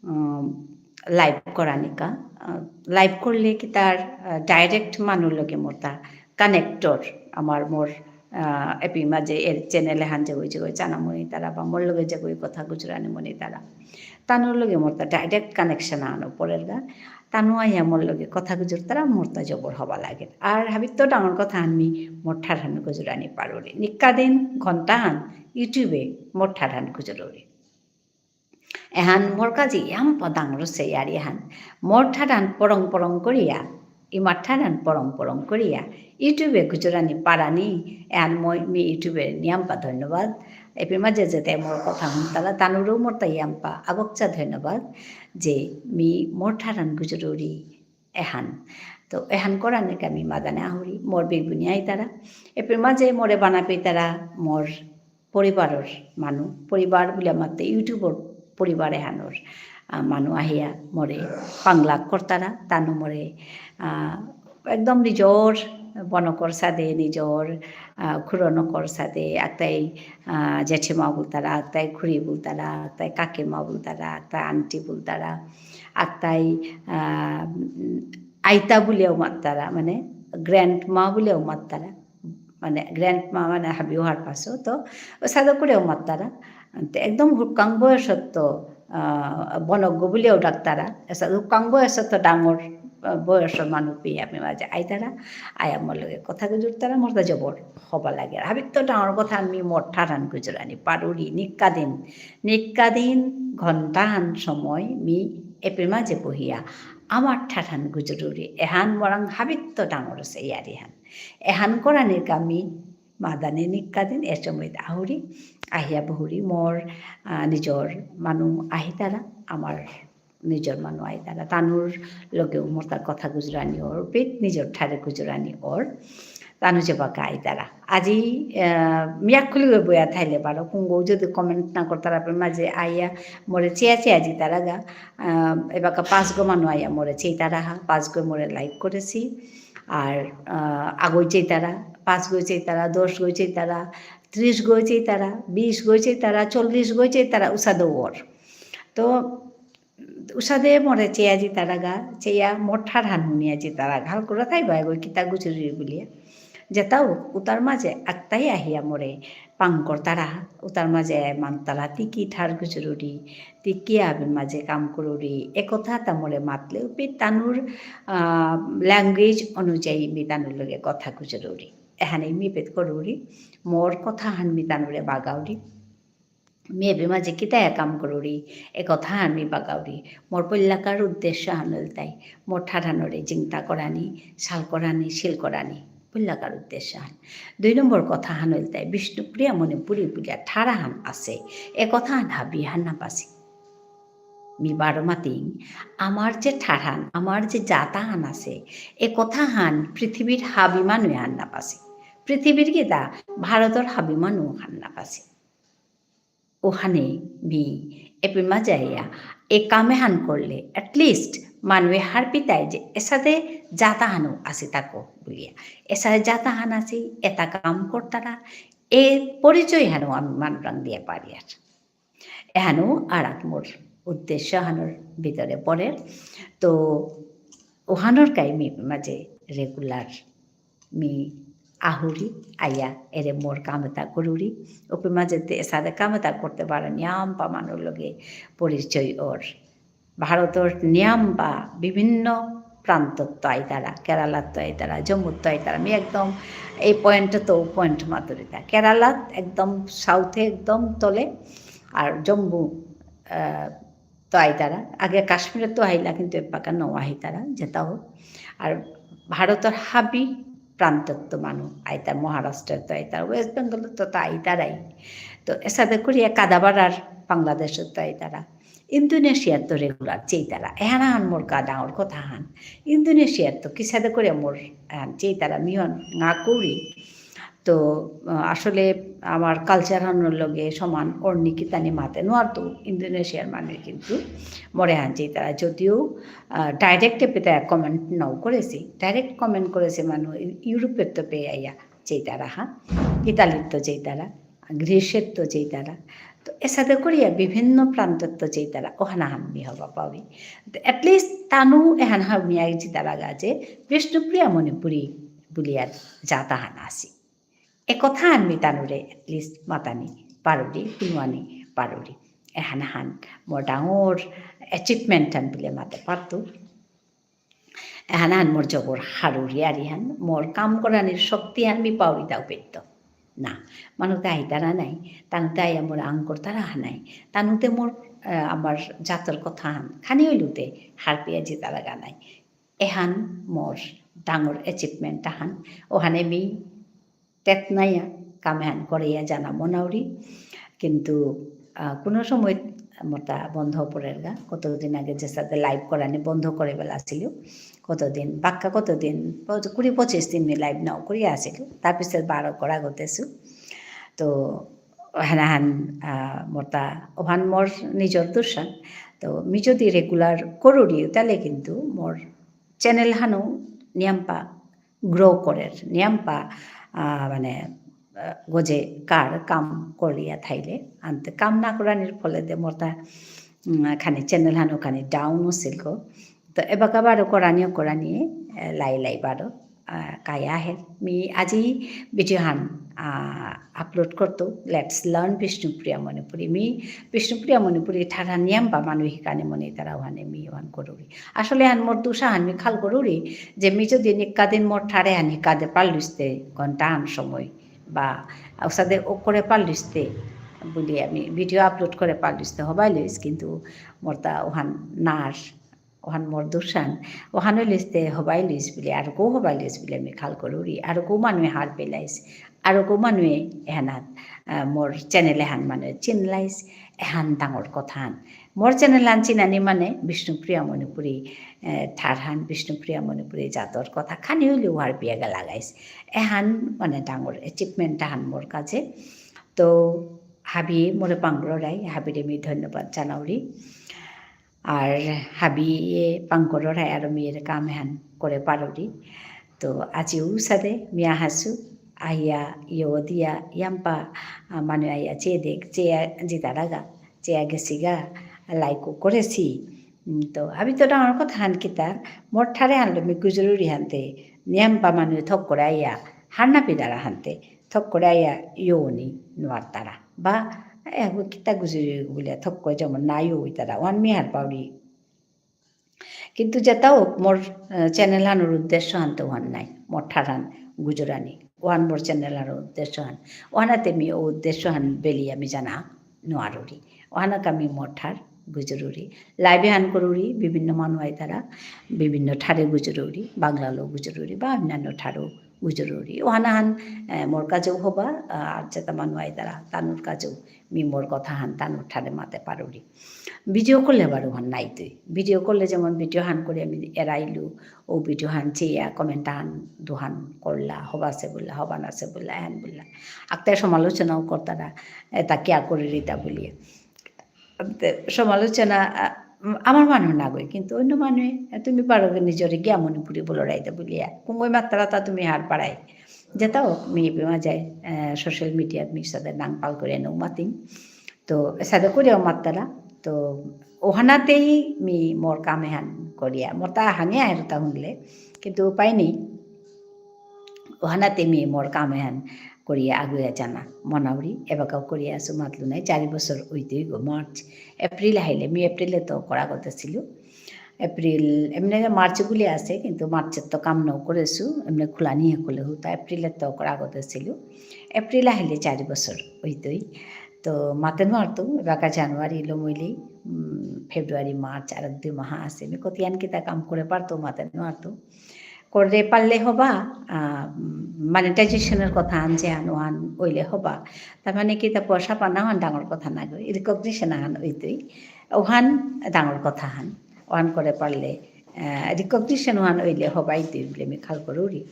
উম, live করানিকা। আহ, live করলে কি তার, আহ, direct মানুর লগে মোরতা connect অর। আমার মোর, আহ, এপি মাঝে এর channel এহান যেগই যেগই চানা মনিতারা বা মোর লগে যেগই কথা গুজরানি মনিতারা। তানুর লগে মোরতা direct connection আনো পড়েরগা। তানু আইয়া মোর লগে কথা গুজরতারা মোরতা জবর হবা লাগে। আর হাবিত্ত ডাঙর কথা হান মি মোর ঠারহান গুজরানি পারুরি। নিকা দিন ঘন্টা হান YouTube-এ মোর ঠারহান গুজরুরি। এহান মোর কাজে ইয়াম্পা ডাঙর সে ইয়ারি হান। মোর ঠারহান পরং পরং করিয়া, ইমার ঠারহান পরং পরং করিয়া, YouTube-এ গুজরানি পারানি, এহান মই মি YouTube-এ নিয়াম্পা ধন্যবাদ। এপি মাঝে যেতে মোর কথা হুনতারা, তানুরও মোরতা ইয়াম্পা আগকচা ধন্যবাদ, যে মি মোর ঠারহান গুজরুরি এহান। তো এহান করানিকা মি মাদানে আহুরি, মোর বেগুনি আইতারা। এপি মাঝে মোরে বানা পেতারা, মোর পরিবারর মানু, পরিবার বুলে মাতে YouTube-র পরিবার এহানর, আহ, মানু আহিয়া মোরে পাংলাক করতারা, তানু মোরে, আহ, একদম নিজর বনকর সাদে, নিজর, আহ, খুড়নকর সাদে, আতাই, আহ, জেঠিমা বুলতারা, আতাই খুড়ি বুলতারা, আতাই কাকিমা বুলতারা, আতাই আন্টি বুলতারা, আতাই, আহ, উম, আইতা বুলেও মাত্তারা, মানে grandma বুলেও মাত্তারা। মানে grandma মানে হাবিও হারপাসো, তো অসাদে করেও মাত্তারা। তে একদম হুরকাং বয়সত্ত, আহ, বনজ্ঞ বুলিও ডাকতারা। এসা হুরকাং বয়সত্ত ডাঙর, আহ, বয়সর মানু পেয়া এপি মাঝে আইতারা। আয়া মোর লগে কথা গুজরতারা, মোরতা জবর হবা লাগে। হাবিত্ত ডাঙর কথা মি মোর ঠারহান গুজরানি পারুরি নিকা দিন। নিকা দিন ঘন্টাহান সময় মি এপি মাঝে বহিয়া আমার ঠারহান গুজরুরি। এহান মোরাং হাবিত্ত ডাঙর সে ইয়ারি হান। এহান করানিকা মি মাদানে নিকা দিন এ সময়ত আহুরি, আহিয়া বহুরি মোর, আহ, নিজর মানু আহিতারা, আমার নিজর মানু আইতারা। তানুর লগেও মোরতা কথা গুজরানি অর, পেত নিজর ঠারে গুজরানি অর। তানু যেবাকা আইতারা। আজি, আহ, মিয়াক খুলিগো বয়া থাইলে বারো, কুঙ্গো যদি comment না করতারা, আপনি মাঝে আইয়া মোরে চেয়া চেয়া জিতারা গা। আহ, এবাকা পাঁচগো মানু আইয়া মোরে চেইতারা হা, পাঁচগো মোরে like করেসি। আর, আহ, আগই চেইতারা, পাঁচগো চেইতারা, দশগো চেইতারা, ত্রিশগো চেইতারা, বিশগো চেইতারা, চল্লিশগো চেইতারা, উসাদে অর। তো, উসাদে মোরে চেয়া জিতারা গা, চেয়া মোর ঠারহান হুনিয়া জিতারা গা, হালকুরা থাইবা এগো কিতা গুজরি বুলিয়া। যেতাও উতার মাঝে আক্তাই আহিয়া মোরে পাং করতারা, উতার মাঝে মান্তারা তি কি ঠার গুজরুরি, তি কি আবি মাঝে কাম করুরি, এ কথা তা মোরে মাতলে উপি তানুর, আহ, language অনুযায়ী মি তানুর লগে কথা গুজরুরি। এহানে মি পেত করুরি, মোর কথাহান মি তানুরে বাগাউরি। মি এপি মাঝে কিতায়া কাম করুরি, এ কথাহান মি বাগাউরি। মোর পইলাকার উদ্দেশ্যহান ইলতাই, মোর ঠারহানরে জিংতা করানি, শাল করানি, শিল করানি, পইলাকার উদ্দেশ্যহান। দুই নম্বর কথাহান ইলতাই, বিষ্ণুপ্রিয়া মণিপুরী বুলিয়া ঠারহান আসে, এ কথাহান হাবিহান না পাসি। মি বারো মাতিং, আমার যে ঠারহান, আমার যে জাতাহান আসে, এ কথাহান পৃথিবীর হাবি মানু হান না পাসি। পৃথিবীর কিতা, ভারতর হাবি মানু হান না পাসি। ওহানে মি এপি মাঝে আইয়া এ কাম এহান করলে at least মানুয়ে হারপিতাই যে এসাদে জাতাহানও আসি তাকো বুলিয়া। এসাদে জাতাহান আসি, এতা কাম করতারা, এ পরিচয়হানও আমি মানুরাং দিয়া পারিয়ার। এহানও আর এক মোর উদ্দেশ্যহানর ভিতরে পড়ে। তো ওহানর কাই মি মাঝে regular মি আহুরি, আইয়া এরে মোর কাম এতা করুরি। ওপি মাঝে তে এসাদে কাম এতা করতে পারে নিয়াম্পা মানুর লগে পরিচয় অর। ভারতর নিয়াম্পা বিভিন্ন প্রান্তত্ত আইতারা, কেরালাত্ত আইতারা, জম্মুত্ত আইতারা। আমি একদম এই point তো point মাতুরিতা। কেরালাত একদম south এ একদম তলে, আর জম্মু, আহ, তো আইতারা। আগে কাশ্মীরে তো আইলা, কিন্তু এপাকা নৌ আহিতারা, যেটা হোক। আর ভারতর হাবি প্রান্তত্ত মানু আইতারা, মহারাষ্ট্রত্ত আইতারা, ওয়েস্ট বেঙ্গলত্ত তো আইতারাই। তো এসাদে করিয়া কাদাবার আর বাংলাদেশত্ত আইতারা। ইন্দোনেশিয়াত্ত regular চেইতারা। এহান আহান মোর কা ডাঙর কথা হান। ইন্দোনেশিয়াত্ত কিসাদে করে মোর, আহ, চেইতারা মিয়ন না করি। তো, আহ, আসলে আমার culture হানর লগে সমান অরনি কিতানি মাতে নোয়ারতো ইন্দোনেশিয়ার মানু কিন্তু মোরে হান চেইতারা। যদিও, আহ, direct এপেতা comment নাও করেসি। Direct comment করেসি মানু ইউরোপেত্ত পেয়া আইয়া চেইতারা হা। ইতালিত্ত চেইতারা। গ্রিসেত্ত চেইতারা। তো এসাদে করিয়া বিভিন্ন প্রান্তত্ত চেইতারা, ওহান আহান মি হবা পাউরি। তো at least তানু এহান হারমিয়া চেইতারা গা যে বিষ্ণুপ্রিয়া মণিপুরী বুলিয়া জাত আহান আসি। এ কথা আহান মি তানুরে at least মাতানি পারুরি, কুনুয়ানি পারুরি। এহান আহান মোর ডাঙর achievement হান বুলে মাতে পারতু। এহান আহান মোর জবর হারুরি আরিহান, মোর কাম করানির শক্তি হান মি পাউরি দাও পেত্ত। না, মানুতে আইতারা নাই, তানুতে আইয়া মোর আঙ করতারা নাই, তানুতে মোর, আহ, আমার জাতর কথা হান, খানি হইলুতে হারপিয়া জিতারা গা নাই। এহান মোর ডাঙর achievement আহান, ওহানে মি তেতনাইয়া কাম এহান করিয়া জানা মনাউরি। কিন্তু, আহ, কোনো সময় মোরতা বন্ধ পড়েরগা। কতদিন আগে যেসাদে live করানি বন্ধ করে বেলা আসিল। কতদিন, বাক্কা কতদিন, প-, কুড়ি পঁচিশ দিন মি live নাও করিয়া আসিল। তার পিছে বারো করা গতেছু। তো, হেনাহান, আহ, মোরতা, ওহান মোর নিজর দুষান। তো, মি যদি regular করুরি, তাহলে কিন্তু মোর channel হানও নিয়াম্পা grow করের, নিয়াম্পা, আহ, মানে, আহ, গজে কার কাম করিয়া থাইলে, আনতে কাম না করানির ফলে দে মোরতা, উম, খানি channel হানও খানি down আছিল গো। তো এবাকা বারো করানিও করানিয়ে, আহ, লাই লাই বারো, আহ, কায়া আহের। মি আজি video হান, আহ, upload করতো, Let's Learn Bishnupriya Manipuri। মি বিষ্ণুপ্রিয়া মণিপুরী ঠারহান নিয়াম্পা মানু হিকানি মনে তারা ওহানে মি ওহান করুরি। আসলে হান মোর দুষাহান মি খাল করুরি, যে মি যদি নিকাদিন মোর ঠারে হান হিকাদে পারলুসতে ঘন্টা হান সময় বা ওসাদে ও করে পারলুসতে বুলি আমি video upload করে পারলুসতে হবাই লইস, কিন্তু মোরতা ওহান নার, ওহান মোর দুষান, ওহান লইসতে হবাই লইস বুলি, আর কো হবাই লইস বুলি আমি খাল করুরি, আর কো মানু হার পেলাইস, আর কো মানু এহানাত, আহ, মোর channel এহান মানু চিনলাইস, এহান ডাঙর কথা হান। মোর channel হান চিনানি মানে বিষ্ণুপ্রিয়া মণিপুরী, এ, ঠারহান, বিষ্ণুপ্রিয়া মণিপুরী জাতর কথা খানি হইলে উহার বিয়া গেলা গাইস। এহান মানে ডাঙর achievement হান মোর কাছে। তো হাবি মোরে পাংগ্ররাই, হাবিরে মি ধন্যবাদ জানাউরি। আর হাবিয়ে পাংগ্ররাই আর মি এর কাম এহান করে পারুরি। তো আজিও সাদে মি আহাসু, আইয়া ইয়ো দিয়া ইয়াম্পা, আ, মানু আইয়া চে দেখ, চে আ, জিতারাগা। চেয়া গেছিগা, like ও করেছি। উম, তো আমি তো ডাঙর কথা হান কিতা, মোর ঠারে হানলো মি গুজরুরি হানতে, নিয়াম্পা মানু থক করে আইয়া, হান্না পিদারা হানতে, থক করে আইয়া ইয়নি নোয়ারতারা। বা, এ, ও কিতা গুজরুরি বুলে থক করে যেমন না ইয়ো ইতারা, ওহান মি হার পাউরি। কিন্তু যেতাও মোর, আহ, channel হানর উদ্দেশ্য হানতে ওহান নাই, মোর ঠারহান গুজরানি। ওহান মোর channel হানর উদ্দেশ্য হান। ওহানাতে মি ও উদ্দেশ্য হান বেলি আমি জানা নোয়ারুরি। ওহানাকা মি মোর ঠার গুজরুরি। Live হান করুরি, বিভিন্ন মানু আইতারা, বিভিন্ন ঠারে গুজরুরি, বাংলালো গুজরুরি, বা অন্যান্য ঠারও গুজরুরি। ওহানা হান, আহ, মোর কাছেও হবা, আহ, আর যেতা মানু আইতারা, তানুর কাছেও মি মোর কথা হান তানুর ঠারে মাতে পারুরি। Video করলে আবার ওহান নাই তুই। Video করলে যেমন video হান করে আমি এরাইলু, ও video হান চেয়া, comment হান দুহান করলা, হবা সে বললা, হবা না সে বললা, এহান বললা। আক্তার সমালোচনাও করতারা, এতা কিয়া করে রিতা বলিয়া। তে সমালোচনা, আ, আমার মানু না গই, কিন্তু অন্য মানু, এ, তুমি পারো কি নিজরে গিয়া মণিপুরী বলো রাইতা বলিয়া। কুঙ্গই মাত্রা তা তুমি হার পাড়াই। যেতাও মি বিমা যায়, এ, social media মি সাদে নাং পাল করে নৌ মাতিম। তো সাদে করিয়াও মাত্তারা। তো ওহানাতেই মি মোর কাম এহান করিয়া। মোর তা হাঙে আহের তা হুনলে। কিন্তু উপায় নেই। ওহানাতে মি মোর কাম এহান করিয়া আগুয়া জানা মনাউরি। এবাকাও করিয়া আসু মাতলু নাই। চারি বছর ওইতেই গো March, April আহিলে। মি April এ তো করা কথা ছিল। এপ্রিল, এমনি মার্চ বুলি আছে, কিন্তু মার্চেত্ত কাম নকরেসু, এমনি খোলানি হলে হুতা, এপ্রিলেত্ত করা আগত ছিল। এপ্রিল আহিলে চারি বছর হইতই। তো মাতে নোয়ারতো, এবাকা জানুয়ারি লমইলি, উম, ফেব্রুয়ারি, মার্চ, আর এক দুই মাহ আছে। আমি কতিয়ান কিতা কাম করে পারতো, মাতে নোয়ারতো। করে পারলে হবা, আহ, উম, মনিটাইজেশনের কথা আন যে আন ওহান ওইলে হবা। তার মানে কিতা পয়সা পানা ওহান ডাঙর কথা না গো, recognition আন ওইতই। ওহান ডাঙর কথা হান। ওহান করে পারলে, আহ, recognition ওহান ওইলে হবাই তুই বুলে আমি খাল করুরি।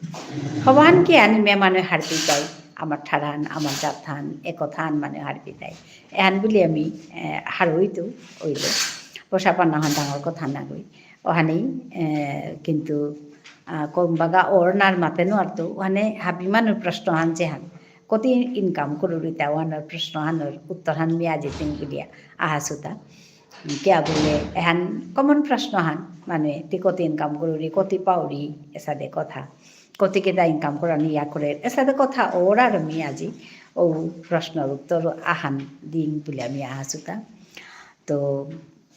হবাহান কি আনি মে মানে হারপি যাই, আমার ঠারহান, আমার জাতহান, এ কথাহান মানে হারপি যাই। এহান বুলি আমি, আহ, হারুই তো ওইলে। পয়সা পানা হান ডাঙর কথা না গই। ওহানি, আহ, কিন্তু, আহ, কম বাগা ওর নার মাতে নোয়ারতো, ওহানে হাবি মানু প্রশ্ন হান যে হান। কতি income করুরিতা ওহানর প্রশ্ন হানর উত্তর হান মি আজি তিন বুলিয়া আহাসুতা। কিয়া বুলে, এহান common প্রশ্ন হান, মানে, তি কতি income করুরি, কতি পাউরি, এসাদে কথা। কতি কেতা income করানি ইয়া করে, এসাদে কথা ওর আর মি আজি, ও প্রশ্নর উত্তর আহান দিন বুলে আমি আহাসুতা। তো,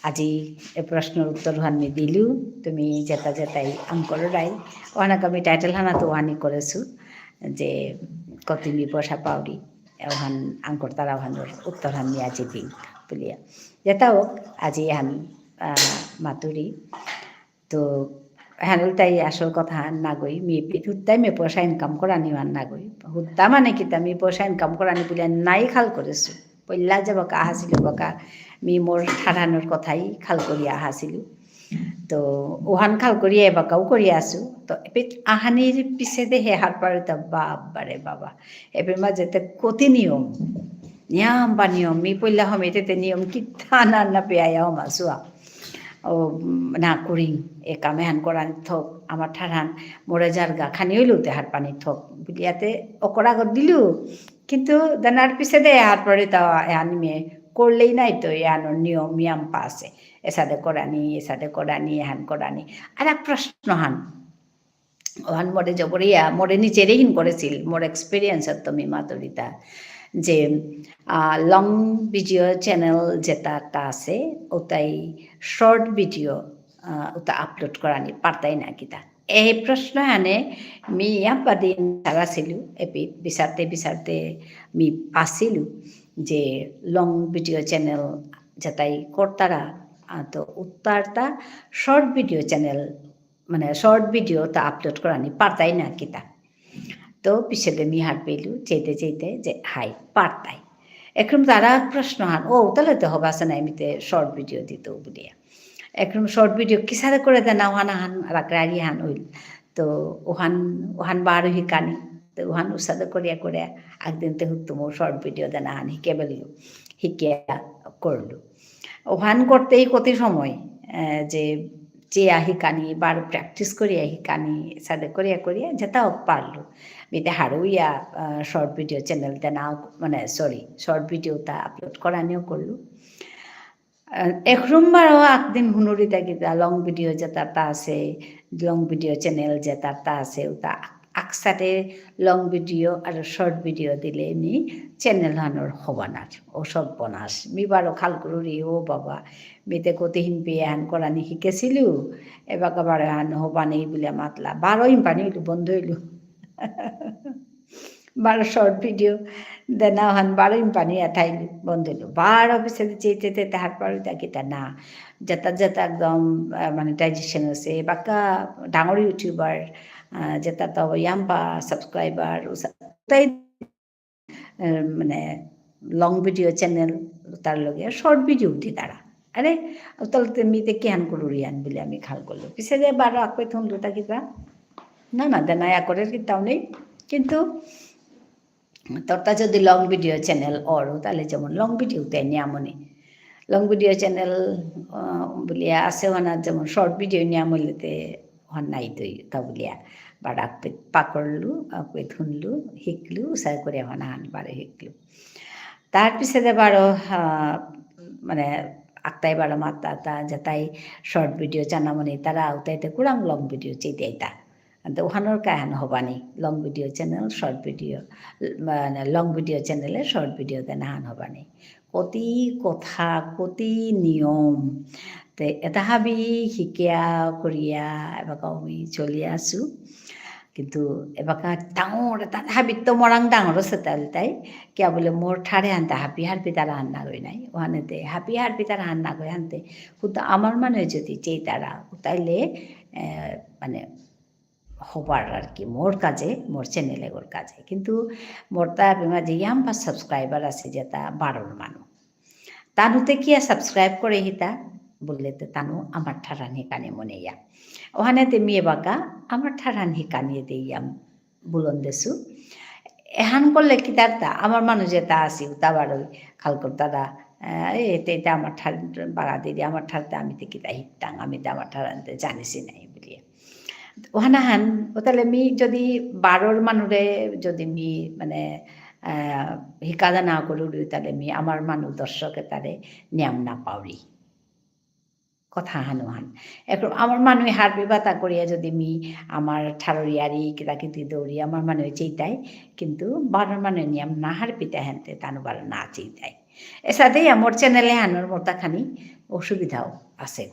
আজি এ প্রশ্নর উত্তর হান মি দিলু, তুমি যেতা যেতাই আঙকররাই, ওহানাকা মি title হানা তো ওহানি করেসু, যে কতি মি পয়সা পাউরি। ওহান আঙকরতারা ওহানর উত্তর হান মি আজি দিং বুলিয়া। যেতা হোক, আজি হান, আহ, মাতুরি। তো, হান ইলতাই আসল কথা হান নাগই, মি পি-, হুদ্দাই মি পয়সা income করানি হান নাগই। হুদ্দা মানে কিতা মি পয়সা income করানি বুলিয়া নাই খাল করেসু। পইলা যে বাকা আহাসিলু বাকা, মি মোর ঠারহানর কথাই খাল করিয়া আহাসিলু। তো, ওহান খাল করিয়া এবাকাও করিয়া আসু। তো, এপে আহানির পিছেদে হে হারপারিতা বাবারে বাবা। এপে মাঝেতে কতি নিয়ম। নিয়ম বা নিয়ম। মি পইলা হমেতে তে নিয়ম কিতা না না পেয়া হমাসুয়া। ও, উম, না করিং। এ কাম এহান করানি থক। আমার ঠারহান মোরে যারগা খানি হইলেও তে হারপানি থক। বুলিয়াতে অকরা গদ দিলু। কিন্তু দেনার পিছেদে হারপারিতা এহান মি করলেই নাই তো এহানর নিয়ম ইয়াম পাসে। এসাদে করানি, এসাদে করানি, এহান করানি। আর এক প্রশ্ন হান। ওহান মোরে জবরিয়া, মোরে নিজেরে হিন করেসিল, মোর experience ত মি মাতুরিতা। যে, আহ, long video channel যেতা তা আছে, ওতাই short video, আহ, ওতা upload করানি পারতাই না কিতা। এই প্রশ্ন হানে মি ইয়াম্পা দিন সারাসিলু, এপি বিচারতে বিচারতে মি পাসিলু যে long video channel যেতাই করতারা, আহ, তো উত্তরতা short video channel মানে, short video তা upload করানি পারতাই না কিতা। তো, পিছেদে মি হারপেলু, চেইতে চেইতে যে, হাই, পারতাই। একরম তারা প্রশ্ন হান, "ও, তাহলে তো হবা আসে নাই, মিতে short video দিত," বুলিয়া। একরম short video কিসাদে করে দেনা ওহান হান, রাকরারি হান হইল। তো, ওহান, ওহান বারো হিকানি। তো, ওহান উসাদে করিয়া করিয়া, একদিন তে হুতুমো short video দেনা হান হিকে বেলিও, হিকিয়া করলু। ওহান করতেই কত সময়, আহ, যে চেয়া হিকানি, বারো practice করিয়া হিকানি, সাদে করিয়া করিয়া, যেতা হোক পারলু। মিতে হারুইয়া, আহ, short video channel দেনা, মানে, sorry, short video তা upload করানিও করলু। আহ, একরম বারো আকদিন হুনুরিতা কিতা long video যেতা তা আছে, long video channel যেতা তা আছে, ওতা আকসাতে long video আর short video দিলে নি channel হানর হবানার, ও সর্বনাশ। মি বারো খাল করুরি, ও বাবা, মিতে কতিহিন পেয়া হান করানি হিকেসিলু, এবাকা বারো হান হবা নেই বুলে মাতলা, বারো ইম্পানি হইলু, বন্ধ হইলু। বারো short video দেনা হান বারো ইম্পানি আঠাইলু, বন্ধ হইলু। বারো পিছে চেইতে চেইতে হারপারুতা কিতা না। যেতা যেতা একদম, আহ, monetization আছে, বাকা ডাঙর YouTuber, আহ, যেতা তো ইয়াম্পা subscriber, উসা-, তাই, আহ, মানে, long video channel, তার লগে short video দিতারা। আরে, তাহলে তো মিতে কিহান করুরিয়ান বুলে আমি খাল করলু। পিছে যে বারো আকপে থুনলু তা কিতা? না, না, দেনা ইয়া করে কিতাও নেই। কিন্তু তোরতা যদি long video channel অর, তাহলে যেমন long video তে নিয়ামনি। Long video channel, আহ, বুলিয়া আছে ওহানা যেমন short video নিয়ামনিতে ওহান নাই তৈ, তা বুলিয়া। বারো আকপে পাকড়লু, আকপে থুনলু, হিকলু, সাই করে ওহানা হান বারো হিকলু। তার পিছে দে বারো, আহ, মানে, আকতাই বারো মাত্তা তা, যেতাই short video চানামনি, তারা উতাইতে কুরাং long video চেইতে আইতা। আনতে ওহানর কাহান হবানি, long video channel, short video, মানে, long video channel এ short video দেনাহান হবানি। কতি কথা, কতি নিয়ম। তে এতা হাবি হিকিয়া করিয়া এবাকাও মি চলিয়া আসু। কিন্তু এবাকা ডাঙর, এতা হাবিত্ত মরাং ডাঙর আসে তাইল তাই। কিয়া বুলে মোর ঠারে আনতে হাবি হারপি তারা আন্না গই নাই। ওহানেতে হাবি হারপি তারা আন্না গই আনতে। হুদা আমার মানে যদি চেইতারা, তাইলে, এ, মানে, হবার আর কি, মোর কাজে, মোর channel এগর কাজে। কিন্তু মোর তা এপেই মাঝে ইয়াম্পা subscriber আসে যেতা বারোর মানু। তানুতে কিয়া subscribe করে হিতা? বুললে তে তানু আমার ঠারহান হিকানি মনেইয়া। ওহানেতে মি এবাকা আমার ঠারহান হিকানি দে ইয়াম বুলন দেসু। এহান করলে কিতার তা? আমার মানু যেতা আসি, উতা বারোই খাল করতারা, আহ, এ, তে, তে আমার ঠার বাগা দিদি, আমার ঠারতে আমি তে কিতা হিকতাং, আমি তে আমার ঠারহানতে জানিসি নাই বুলিয়া। ওহানাহান, ও তাহলে মি যদি বারোর মানুরে যদি মি, মানে, আহ, হিকাদা না করুরি, তাহলে মি আমার মানু দর্শকে তারে নিয়াম না পাউরি। কথা হানুহান। এখন আমার মানু হারপি বাতা করিয়া যদি মি আমার ঠারর ইয়ারি কিতা কিতি দৌড়ি আমার মানু চেইতাই, কিন্তু বারোর মানু নিয়াম না হারপিতা হেনতে তানু বারো না চেইতাই। এসাদে আমার channel এহানর মোরতা খানি অসুবিধাও আসে।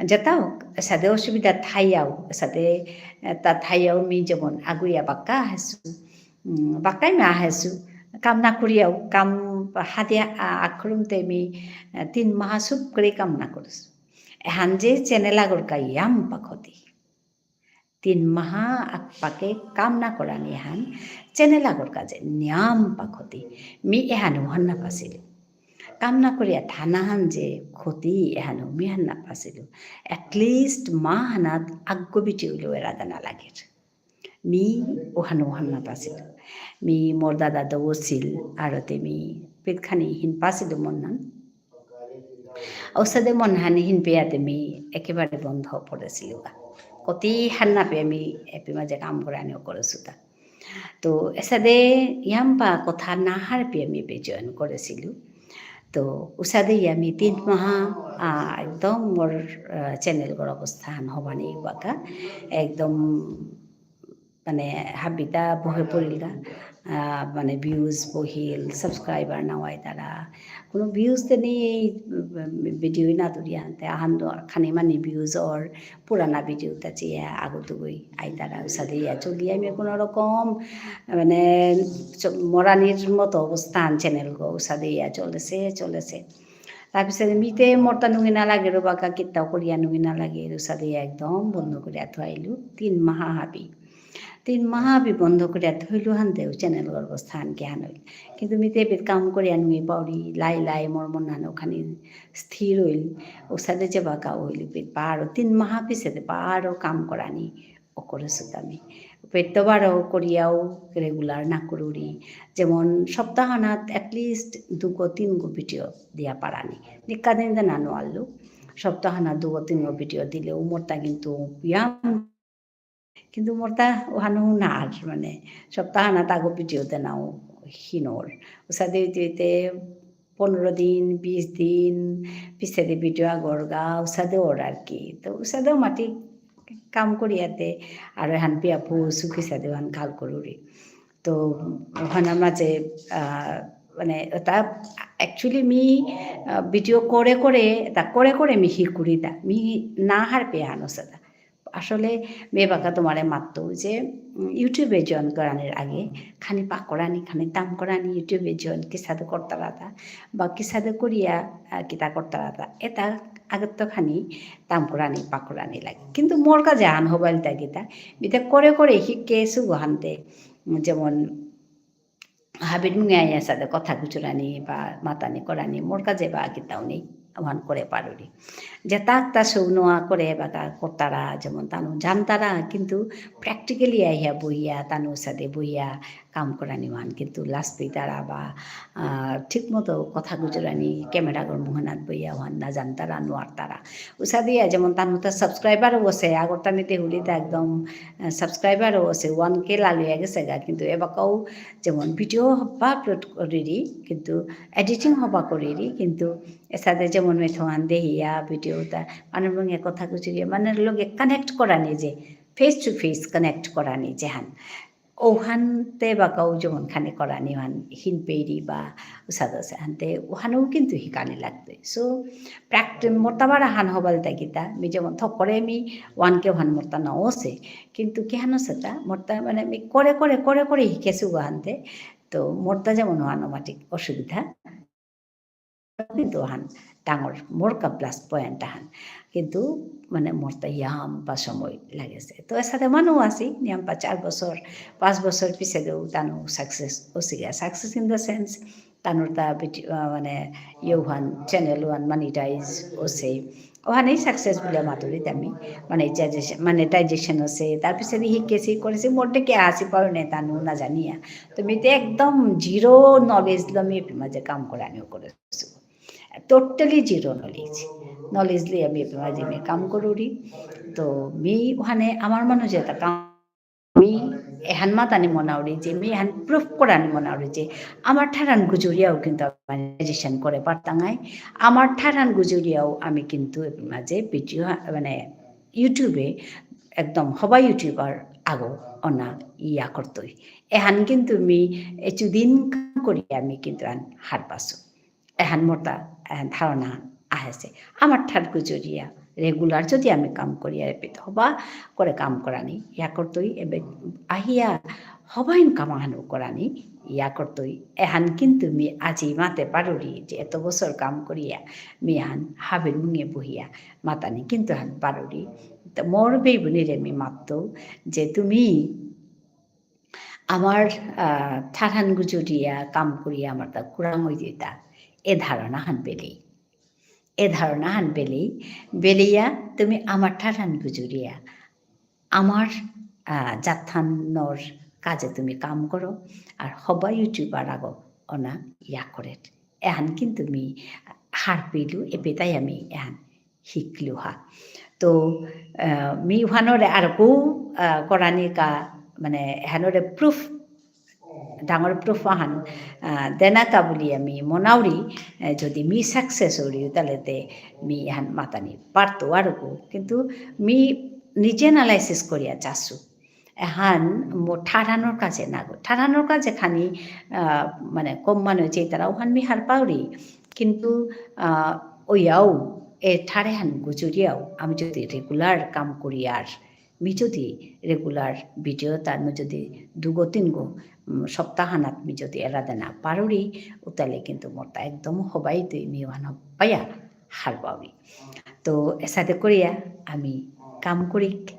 যেতাও, এসাদে অসুবিধা থাইয়াও, এসাদে, এ, তা থাইয়াও মি যেমন আগুইয়া বাক্কা আহেসু, উম, বাক্কাই মি আহেসু, কাম না করিয়াও, কাম হাতে আ-, আখরুমতে মি, এ, তিন মাহা চুপ করে কাম না করেসু। এহান যে channel আগর কা ইয়াম্পা ক্ষতি। তিন মাহা আকপাকে কাম না করানি হান, channel আগর কাজে নিয়াম্পা ক্ষতি। মি এহানু হান না পাসিলু। কাম না করিয়া থানা হান যে ক্ষতি এহানু মি হান না পাসিলু। At least মা হানাত আগ্গ video লো এরা দানা লাগের। মি ওহানু হান না পাসিলু। মি মোর দাদা দৌ আসিল, আরতে মি পেটখানি হিন পাসিলু মন নান। ঔসাদে মন হানি হিন পেয়াতে মি একেবারে বন্ধ পড়েসিলুগা। কতি হান না পেয়া মি এপেই মাঝে কাম করানিও করেসুতা। তো এসাদে ইয়াম্পা কথা না হারপিয়া মি এপেই join করেসিলু। তো ঔসাদে ইয়া মি তিন মাহা, আ, একদম মোর, আ, channel গর অবস্থান হবানি বাকা। একদম মানে, হাবিতা বহে পড়িলগা, আহ, মানে, views বহিল, subscriber না অইতারা। কোনো views তে নেই, এই, উম, video না ধরি আনতে, আহান দো খানি মানি views অর, পুরানা video তা চেয়া, আগত গই, আইতারা, ঔসাদে ইয়া চলিয়া, আমি কোনো রকম, মানে, চ-, মরানির মতো অবস্থান channel গো, ঔসাদে ইয়া চলেসে, চলেসে। তারপিছে মিতে মোরতা নুঙি না লাগে রো বাকা, কিত্তাও করিয়া নুঙি না লাগে রো, ঔসাদে একদম বন্ধ করিয়া থইলু, তিন মাহা হাবি। তিন মাহা হাবি বন্ধ করিয়া থইলু হানতেও channel গর অবস্থান কিহান অইল। কিন্তু মিতে এপেই কাম করিয়া নুঙি পাউরি, লাই লাই মোর মন নানো খানি স্থির অইল, ঔসাদে যে বাকা অইল, এপেই বারো তিন মাহা পিছেতে বারো কাম করানি, অকরেসুতা মি। পেত্ত বারো করিয়াও regular না করুরি। যেমন সপ্তাহানাত at least দুগো তিনগো video দিয়া পারানি। নিকা দিন দেনা নোয়াল্লু। সপ্তাহানাত দুগো তিনগো video দিলে উমরতা কিন্তু ইয়াম। কিন্তু উমরতা ওহানো না আর মানে সপ্তাহানাত আগো video দেনাও হিনর। ঔসাদে হইতে হইতে পনেরো দিন, বিশ দিন, পিছেদে video আগরগা, ঔসাদে অর আর কি। তো ঔসাদে মাটি কাম করিয়াতে, আর এহান পিয়া পৌ সুখী সাদে ওহান খাল করুরি। তো ওহানার মাঝে, আহ, মানে, ওটা actually মি, আহ, video করে করে, এটা করে করে মি হিকুরিতা। মি না হারপেয়া হানো সাদা। আসলে মি এবাকা তোমারে মাততো যে, উম, YouTube এ join করানির আগে খানি পাকরানি, খানি তাম করানি, YouTube এ join কিসাদে করতারাতা বা কিসাদে করিয়া, আহ, কিতা করতারাতা, এটা আগেত্ত খানি তাম করানি, পাকরানি লাগে। কিন্তু মোর কাজে আন হবাইল তা কিতা, মিতে করে করে হিকেসু গো হানতে, উম, যেমন হাবির মুঙে আইয়া সাদে কথা গুজরানি বা মাতানি করানি, মোর কাজে বা কিতাও নেই, ওহান করে পারুরি। যেতা তা সৌনোয়া করে বা তা করতারা, যেমন তানু জানতারা, কিন্তু practically আইয়া বইয়া, তানু সাদে বইয়া কাম করানি ওহান, কিন্তু লাজ পেইতারা বা, আহ, ঠিক মতো কথা গুজরানি, camera গর মুহানাত বইয়া ওহান না জানতারা, নোয়ারতারা। ঔসাদে ইয়া যেমন তানু তা subscriber ও বসে, আগর তা মিতে হুলিতা একদম, আহ, subscriber ও বসে, one K লালিয়া গেসেগা, কিন্তু এবাকাও যেমন video হবা upload করিরি, কিন্তু editing হবা করিরি, কিন্তু এসাদে যেমন মেথোয়ান দেহিয়া video তা, মানে লগে কথা গুজরিয়া, মানে লগে connect করানি যে, face to face connect করানি যেহান। ওহানতে বাকাও যেমন খানি করানি ওহান হিন পেরি বা উসাদা সে হানতে ওহানও কিন্তু হিকানি লাগতই। So, practice মোরতা বারা হান হবাল তা কিতা, মি যেমন থক করে মি ওহান কে ওহান মোরতা না ওসে। কিন্তু কিহানো সেটা, মোরতা মানে মি করে করে, করে করে হিকেসু ওহানতে। তো মোরতা যেমন ওহান অমাটিক অসুবিধা। কিন্তু হান ডাঙর মোর কা plus point হান। কিন্তু মানে মোরতা ইয়াম্পা সময় লাগেসে। তো এসাদে মানু আসি, নিয়াম্পা চার বছর, পাঁচ বছর পিছেদেও তানু success অসিগা। Success in the sense, তানুর তা ভিডি-, আহ, মানে, ইয়ে ওহান, channel ওহান monetize অসে। ওহানেই success বুলে মাতুরি তা মি। Monetization, monetization অসে। তার পিছেদে হিকেসি করেসি, মোরতা কে আসি পারো নে তানু না জানিয়া। তো মি তো একদম zero knowledge লো মি এপি মাঝে কাম করানিও করেসু। Totally zero knowledge। Knowledge লইয়া মি এপি মাঝে মি কাম করুরি। তো মি ওহানে আমার মানু যেতা কাম, মি এহান মাতানি মনাউরি যে, মি এহান proof করানি মনাউরি যে, আমার ঠারহান গুজুরিয়াও কিন্তু আমি monetization করে পারতাঙাই। আমার ঠারহান গুজুরিয়াও আমি কিন্তু এপি মাঝে video হা-, মানে YouTube-এ একদম হবা YouTuber আগো অনা ইয়া করতই। এহান কিন্তু মি এচুদিন কাম করি আমি কিন্তু আন হারপাসু। এহান মোরতা, এহান ধারণা আহেসে। আমার ঠার গুজুরিয়া, regular যদি আমি কাম করিয়া এপিত হবা করে কাম করানি, ইয়া করতই এবে আহিয়া হবাইন কামাহানু করানি, ইয়া করতই। এহান কিন্তু মি আজি মাতে পারুরি যে এত বছর কাম করিয়া, মি এহান হাবির মুঙে বহিয়া, মাতানি কিন্তু হান পারুরি। তো মোর বেইবুনিরে মি মাততৌ যে তুমি আমার, আহ, ঠারহান গুজুরিয়া কাম করিয়া আমার তা কুরাং অইতই তা। এ ধারণা হান বেলেই। এ ধারণা হান বেলেই। বেলেইয়া তুমি আমার ঠারহান গুজুরিয়া। আমার, আহ, জাতহানর কাজে তুমি কাম করো। আর হবা YouTuber আগো অনা ইয়া করের। এহান কিন্তু মি হারপেলু, এপেতাই আমি এহান হিকলুহা। তো, আহ, মি ওহানরে আরকু, আহ, করানিকা, মানে, এহানরে proof, ডাঙর proof আহান, আহ, দেনাকা বুলি আমি মনাউরি, আহ, যদি মি success অউরি, তাহলে তে মি এহান মাতানি পারতৌ আরকু। কিন্তু মি নিজে analysis করিয়া চাসু। এহান মো ঠারহানর কাজে নাগো। ঠারহানর কাজে খানি, আহ, মানে, কম মানু চেইতারা, ওহান মি হারপাউরি। কিন্তু, আহ, ওয়াও, এ ঠারহান গুজুরিয়াও, আমি যদি regular কাম করি আর, মি যদি regular video তার মি যদি দুগো তিনগো, উম, সপ্তাহানাত মি যদি এরা দেনা পারুরি, উতালে কিন্তু মোরতা একদম হবাই তুই মি ওহান পাইয়া হারপাউরি। তো এসাদে করিয়া আমি কাম করিক,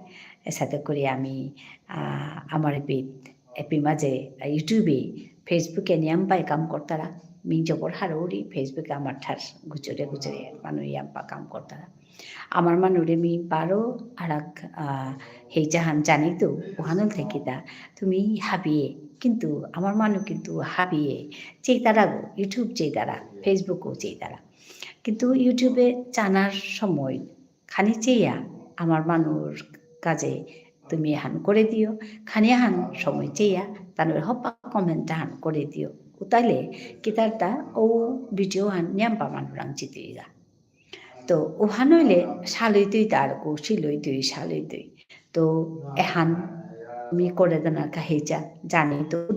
এসাদে করিয়া আমি, আহ, আমার এপি, এপি মাঝে YouTube-এ, Facebook-এ নিয়াম পাই কাম করতারা, মি জবর হারৌরি, Facebook-এ আমার ঠার গুজরে গুজরে মানু ইয়াম্পা কাম করতারা। আমার মানুরে মি বারো আরাক, আহ, হেইজাহান জানিতৌ, ওহানল থাকিতা, তুমি হাবিয়ে, কিন্তু আমার মানু কিন্তু হাবিয়ে, চেইতারা গো, YouTube চেইতারা, Facebook-ও চেইতারা। কিন্তু YouTube-এ চানার সময় খানি চেয়া আমার মানুর কাজে তুমি এহান করে দিও, খানি আহান সময় চেয়া তানুর হবা comment আহান করে দিও। উতালে কিতারতা ও video হান নিয়াম্পা মানুরাং চিতুইগা। তো ওহানইলে সালইতুই তারকু, সিলইতুই, সালইতুই। তো এহান মি করে দেনা কাহিজা জানি তো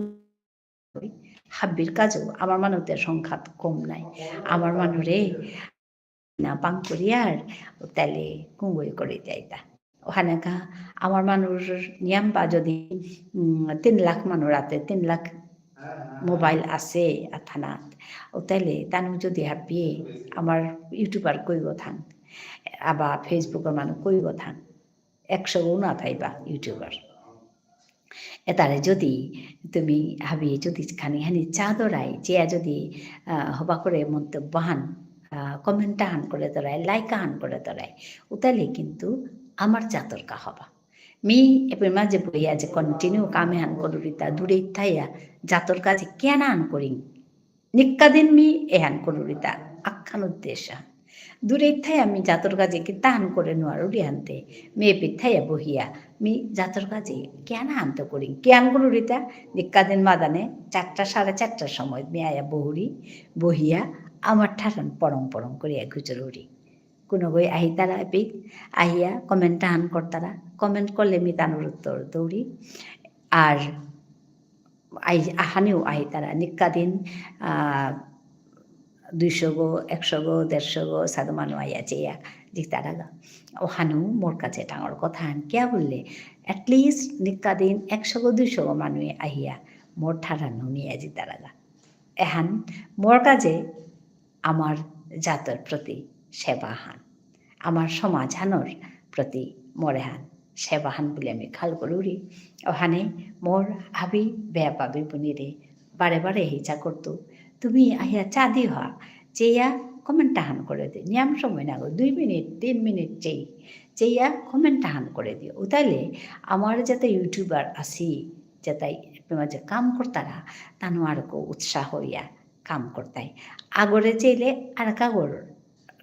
হাব্বির কাজও আমার মানুতে সংখ্যাত কম নাই। আমার মানুরে না পাং করিয়ার, তাহলে কুঙ্গই করে যাইতা। ওখানে কা-, আমার মানুর নিয়াম বা যদি, উম, তিন লাখ মানুর হাতে তিন লাখ mobile আছে আথানাত, ও তাহলে তানু যদি হাবিয়ে আমার YouTuber কইব থাং, আবা Facebook-র মানু কইব থাং, একশো গো না থাইবা YouTuber। এতারে যদি তুমি হাবি যদি খানি খানি চা দরাই, চেয়া যদি, আহ, হবা করে মন্তব্য হান, আহ, comment হান করে দরাই, like হান করে দরাই, উতালে কিন্তু আমার জাতর কা হবা। মি এপের মাঝে বইয়া যে continue কামে হান করুরিতা দূরে থাইয়া জাতর কাজে কেন হান করিং? নিক্কা দিন মি এহান করুরিতা, আখান উদ্দেশ্য। দূরে থাই আমি জাতর কাজে কি তাহান করে নোয়ারুরি আনতে, মি এপের থাইয়া বহিয়া, মি জাতর কাজে কিয়ান আনতে করি, কিয়ান করুরিতা, নিক্কা দিন মাদানে চারটা, সাড়ে চারটার সময় মি আয়া বহুরি, বহিয়া, আমার ঠারহান পরং পরং করিয়া গুজরুরি। কুনগই আহিতারা এপিত, আহিয়া comment আহান করতারা, comment করলে মি তানুর উত্তর দৌরি। আর আই-, আহানেও আহিতারা, নিক্কা দিন, আহ, দুইশো গো, একশো গো, দেড়শো গো, সাধু মানু আইয়া চেয়া জিতারাগা। ওহানু মোর কাছে ডাঙর কথা হান, কিয়া বুললে, at least নিক্কা দিন একশো গো, দুইশো গো মানু আহিয়া মোর ঠারহান হুনিয়া জিতারাগা। এহান মোর কাছে আমার জাতর প্রতি সেবা হান, আমার সমাজ হানর প্রতি মোর এহান সেবা হান বুলে আমি খাল করুরি। ওহানে মোর হাবি বেয়াপা বেবুনিরে বারে বারে হেইচা করতু, তুমি আহিয়া চা দিও হা, চেয়া comment আহান করে দিও। নিয়াম সময় না গো, দুই মিনিট, তিন মিনিট চেই, চেয়া comment আহান করে দিও। উতালে আমার যাতে YouTuber আসি, যাতে মাঝে কাম করতারা, তানু আরকো উৎসাহ ইয়া কাম করতাই। আগরে চেইলে আরাক আগর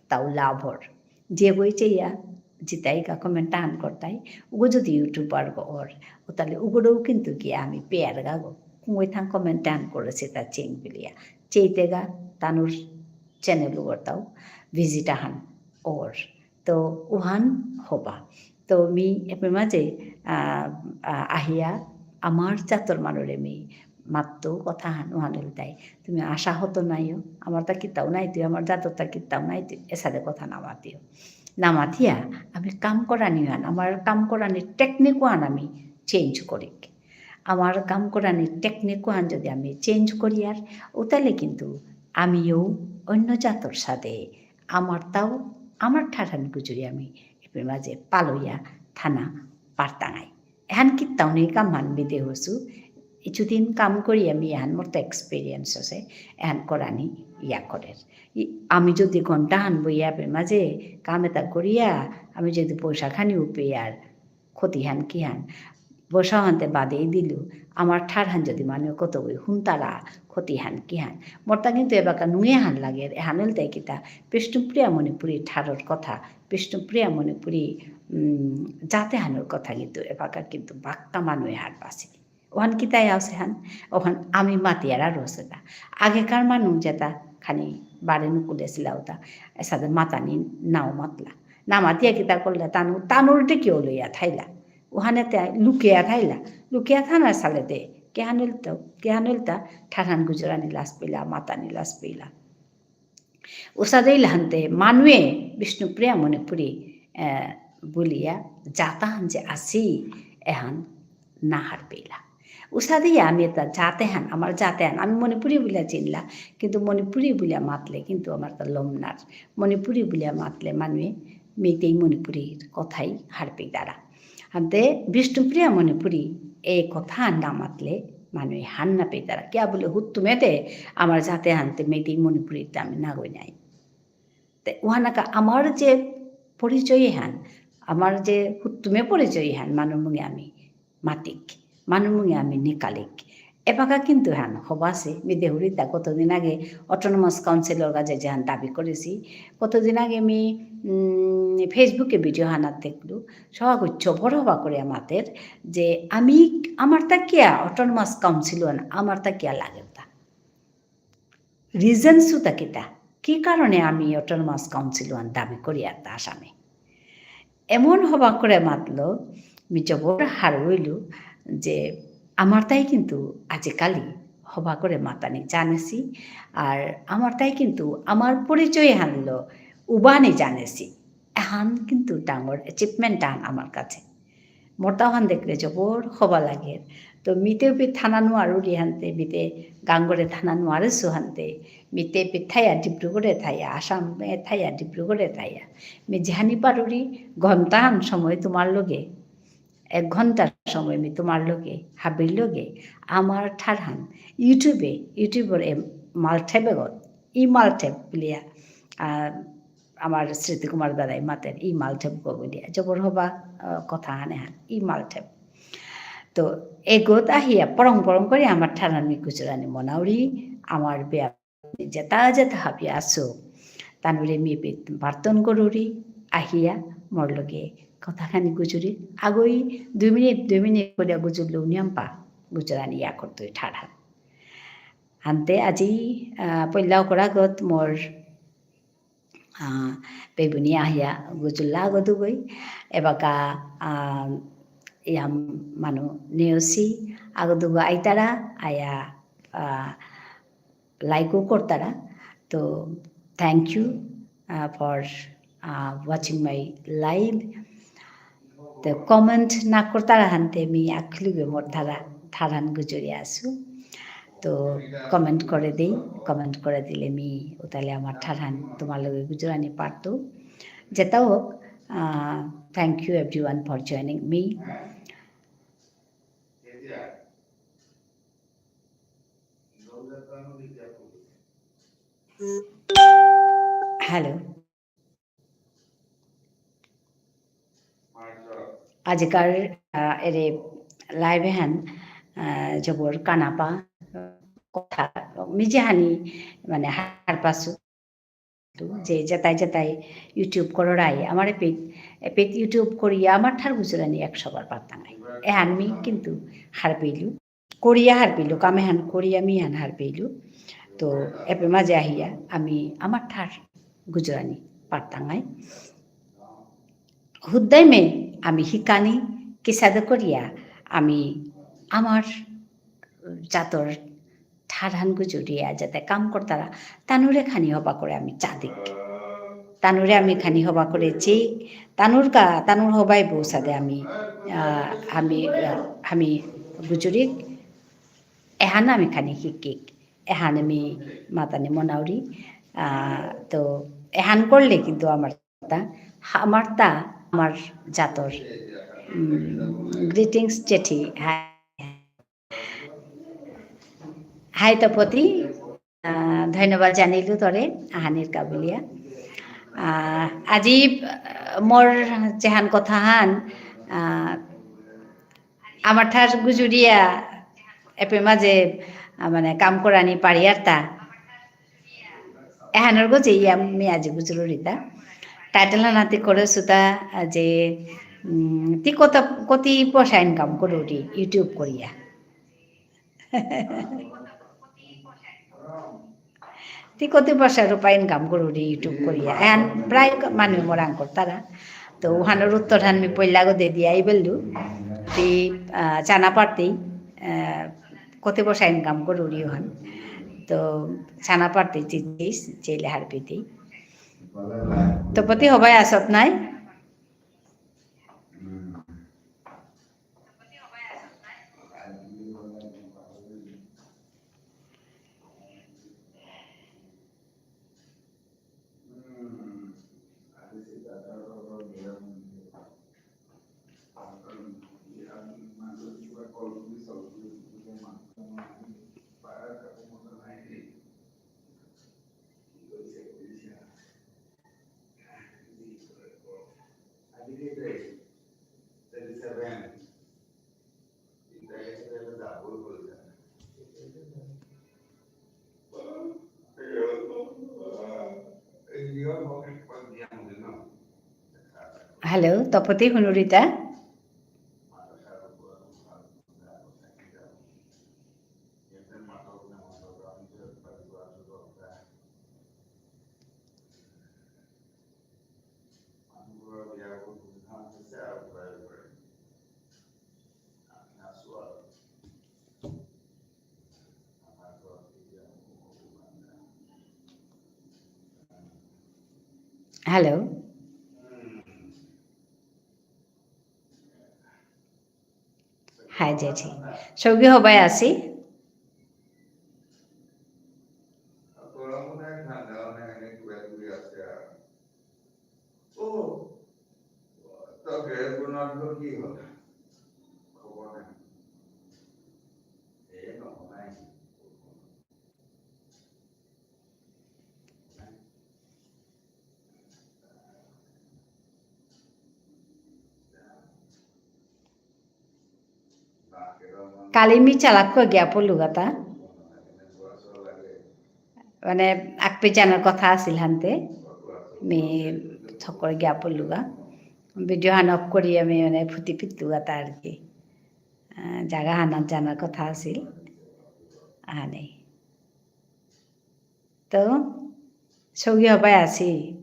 তাও লাভ অর। যেগই চেয়া জিতাইগা comment আহান করতাই, উগো যদি YouTuber গো অর, উতালে উগোরেও কিন্তু গিয়া আমি পেয়ারগা গো। কুঙগই থাং comment আহান করেসে তা চেইং বুলিয়া। চেইতেগা তানুর channel উগর তাও visit আহান অর। তো উহান হবা। তো মি এপের মাঝে, আহ, আহ, আহিয়া আমার জাতর মানুরে মি মাত্ত কথা হান উহান ইলতাই। তুমি আশাহত নাইও, আমার তা কিতাও নাই তুই, আমার জাতর তা কিতাও নাই তুই, এসাদে কথা না মাতিও। না মাতিয়া আমি কাম করানি হান, আমার কাম করানি technique হান আমি change করিক। আমার কাম করানি technique হান যদি আমি change করিয়ার, উতালে কিন্তু আমিও অন্য জাতর সাদে আমার তাও, আমার ঠারহান গুজুরি আমি এপের মাঝে পালইয়া থানা পারতাঙাই। এহান কিত্তাও নেই কামহান মি দেহসু। ইচুদিন কাম করি আমি এহান মোর তো experience আছে, এহান করানি ইয়া করের। ই-, আমি যদি ঘন্টাহান বইয়া এপের মাঝে কাম এতা করিয়া, আমি যদি পয়সা খানি উপেয়ার, ক্ষতিহান কিহান? বসাহানতে বাদেই দিলু, আমার ঠারহান যদি মানু কতগই হুনতারা, ক্ষতিহান কিহান? মোরতা কিন্তু এবাকা নুঙেহান লাগের, এহান ইলতাই কিতা, বিষ্ণুপ্রিয়া মণিপুরী ঠারর কথা, বিষ্ণুপ্রিয়া মণিপুরী, উম, জাতেহানর কথা কিন্তু এবাকা কিন্তু বাক্কা মানুয়ে হারপাসি। ওহান কিতাই আসে হান, ওহান আমি মাতিয়ার আর আসে তা। আগেকার মানু যেতা খানি বারে নুকুলেসিলা ওতা, এসাদে মাতানি নাও মাতলা। না মাতিয়া কিতা করলে তানু, তানুর ডেকেও লইয়া থাইলা। ওহানে তে লুকিয়া থাইলা। লুকিয়া থানার সালেতে, কেহান ইলতা, কেহান ইলতা, ঠারহান গুজরানি লাজ পেলা, মাতানি লাজ পেলা। উসাদে ইলহানতে মানুয়ে বিষ্ণুপ্রিয়া মণিপুরী, এ, বুলিয়া জাতাহান যে আসি এহান না হারপেইলা। উসাদে ইয়া আমি এতা জাতেহান, আমার জাতেহান, আমি মণিপুরী বুলিয়া চিনলা, কিন্তু মণিপুরী বুলিয়া মাতলে কিন্তু আমার তা লমনার। মণিপুরী বুলিয়া মাতলে মানুয়ে মেইতেই মণিপুরীর কথাই হারপেইতারা। হানতে বিষ্ণুপ্রিয়া মণিপুরী এই কথা না মাতলে মানুয়ে হার না পেইতারা। কিয়া বুলে হুত্তুমেতে আমার জাতেহানতে মেইতেই মণিপুরীতে আমি নাগই নাই। তে ওহানাকা আমার যে পরিচয় হান, আমার যে হুত্তুমে পরিচয় হান, মানু মুঙে আমি মাতিক, মানু মুঙে আমি নিকালিক। এবাকা কিন্তু হান হবাসে, মি দেহুরিতা কতদিন আগে Autonomous Council-র কাছে যেহান দাবি করেসি, কতদিন আগে মি, উম, Facebook-এ video হানাত দেখলু, সভা করছো, বড় হবা করে আমাদের, যে আমি, আমার তা কিয়া Autonomous Council হান, আমার তা কিয়া লাগের তা। Reasons উতা কিতা? কি কারণে আমি Autonomous Council হান দাবি করিয়ার তা আসামে? এমন হবা করে মাতলো, মি জবর হারৌ ইলু যে আমার তাই কিন্তু আজিকালি হবা করে মাতানি জানেসি, আর আমার তাই কিন্তু আমার পরিচয় হানলো উবানি জানেসি। এহান কিন্তু ডাঙর achievement হান আমার কাছে। মোরতা ওহান দেখলে জবর হবা লাগের। তো মিতে পি থানা নুয়ারুরি হানতে, মিতে গাঙরে থানা নুয়ারেসু হানতে, মিতে পি থায়া ডিব্রুগড়ে থায়া, আসামে থায়া ডিব্রুগড়ে থায়া। মি যেহানি পারুরি ঘন্টাহান সময় তোমার লগে, এক ঘন্টার সময় মি তোমার লগে, হাবির লগে, আমার ঠারহান, YouTube-এ, YouTube-র এ মালঠেপ এগত, ই মালঠেপ বুলিয়া, আহ, আমার স্মৃতি কুমার দাদাই মাতের ই মালঠেপ গো বুলিয়া, জবর হবা, আহ, কথা হানে হান, ই মালঠেপ। তো এগত আহিয়া পরং পরং করে আমার ঠারহান মি গুজরানি মনাউরি, আমার বেয়া যেতা যেতা হাবি আসো, তানুরে মি এপেই বার্তন করুরি, আহিয়া মোর লগে কথাখানি গুজুরি, আগই দুই মিনিট, দুই মিনিট করিয়া গুজুরলেও নিয়াম পা, গুজরানি ইয়া করতই ঠারহান। হানতে আজি, আহ, পইলা অকরাগত মোর আহ, বেবুনি আহিয়া গুজুল্লা আগদুগই, এবাকা, আহ, ইয়াম মানু নেওসি আগদুগ আইতারা, আয়া, আহ, like ও করতারা। তো, thank you, আহ, for, আহ, watching my live। তো, comment না করতারা হানতে মি আকলুগে মোর ঠারহান, ঠারহান গুজুরি আসু। তো, comment করে দেই, comment করে দিলে মি উতালে আমার ঠারহান তোমার লগে গুজুরানি পারতো। যেটা হোক, আহ, thank you everyone for joining me। Hello। আজিকার, আহ, এরে live হান, আহ, জবর কানাপা কথা, মি যেহানি, মানে, হারপাসু, যে যেতাই যেতাই YouTube কররাই, আমার এপিত, এপিত YouTube করিয়া আমার ঠার গুজুরানি একশো বার পারতাঙাই। এহান মি কিন্তু হারপেইলু। করিয়া হারপেইলু, কাম এহান করিয়া মি এহান হারপেইলু। তো, এপে মাঝে আহিয়া আমি আমার ঠার গুজুরানি পারতাঙাই। হুদ্দাইমে আমি হিকানি কিসাদে করিয়া আমি আমার জাতর ঠারহান গুজুরিয়া যাতে কাম করতারা, তানুরে খানি হবা করে আমি চাদিক। তানুরে আমি খানি হবা করে চেইক, তানুর কা, তানুর হবাই বউ সাদে আমি, আহ, আমি, আহ, আমি গুজুরিক, এহান আমি খানি হিকিক, এহান আমি মাতানি মনাউরি। আহ, তো এহান করলে কিন্তু আমার তা, আমার তা, আমার জাতর, উম, greetings জেঠি। হাই। হাই তপতি, আহ, ধন্যবাদ জানিলু তরে, আহানির কাবুলিয়া। আহ, আজি, আহ, মোর যেহান কথাহান, আহ, আমার ঠার গুজুরিয়া এপে মাঝে, আহ, মানে কাম করানি পারিয়ার তা। এহানর গজে ইয়া মি আজি গুজুরুরিতা। Title হানাতে করে সুতা, আহ, যে, উম, তি কত, কতি পয়সা income করুরি YouTube করিয়া? তি কতি পয়সা রূপা income করুরি YouTube করিয়া? এহান প্রায় মানু মোরাং করতারা। তো ওহানর উত্তরহান মি পইলাগো দে দিয়া আইবেলু। তি, আহ, চানা পারতেই, আহ, কতি পয়সা income করুরি ওহান। তো চানা পারতেই চিজিস, চেইলে হারপিতেই। তো পতি হবাই আসত নাই? Hello, তপতি হুনুরিতা? Hello. হাই জেঠি। সৌগি হবাই আসি। কালি মি চালাক গিয়া পড়লুগাতা। মানে, আকপে জানার কথা আছিল হানতে। মি থকর গিয়া পড়লুগা। Video হান off করি আমি মানে ফুটি পিতলুগাতা আর কি। আহ, জাগা হানাত জানার কথা আছিল। আহানি। তো, সৌগি হবাই আসি।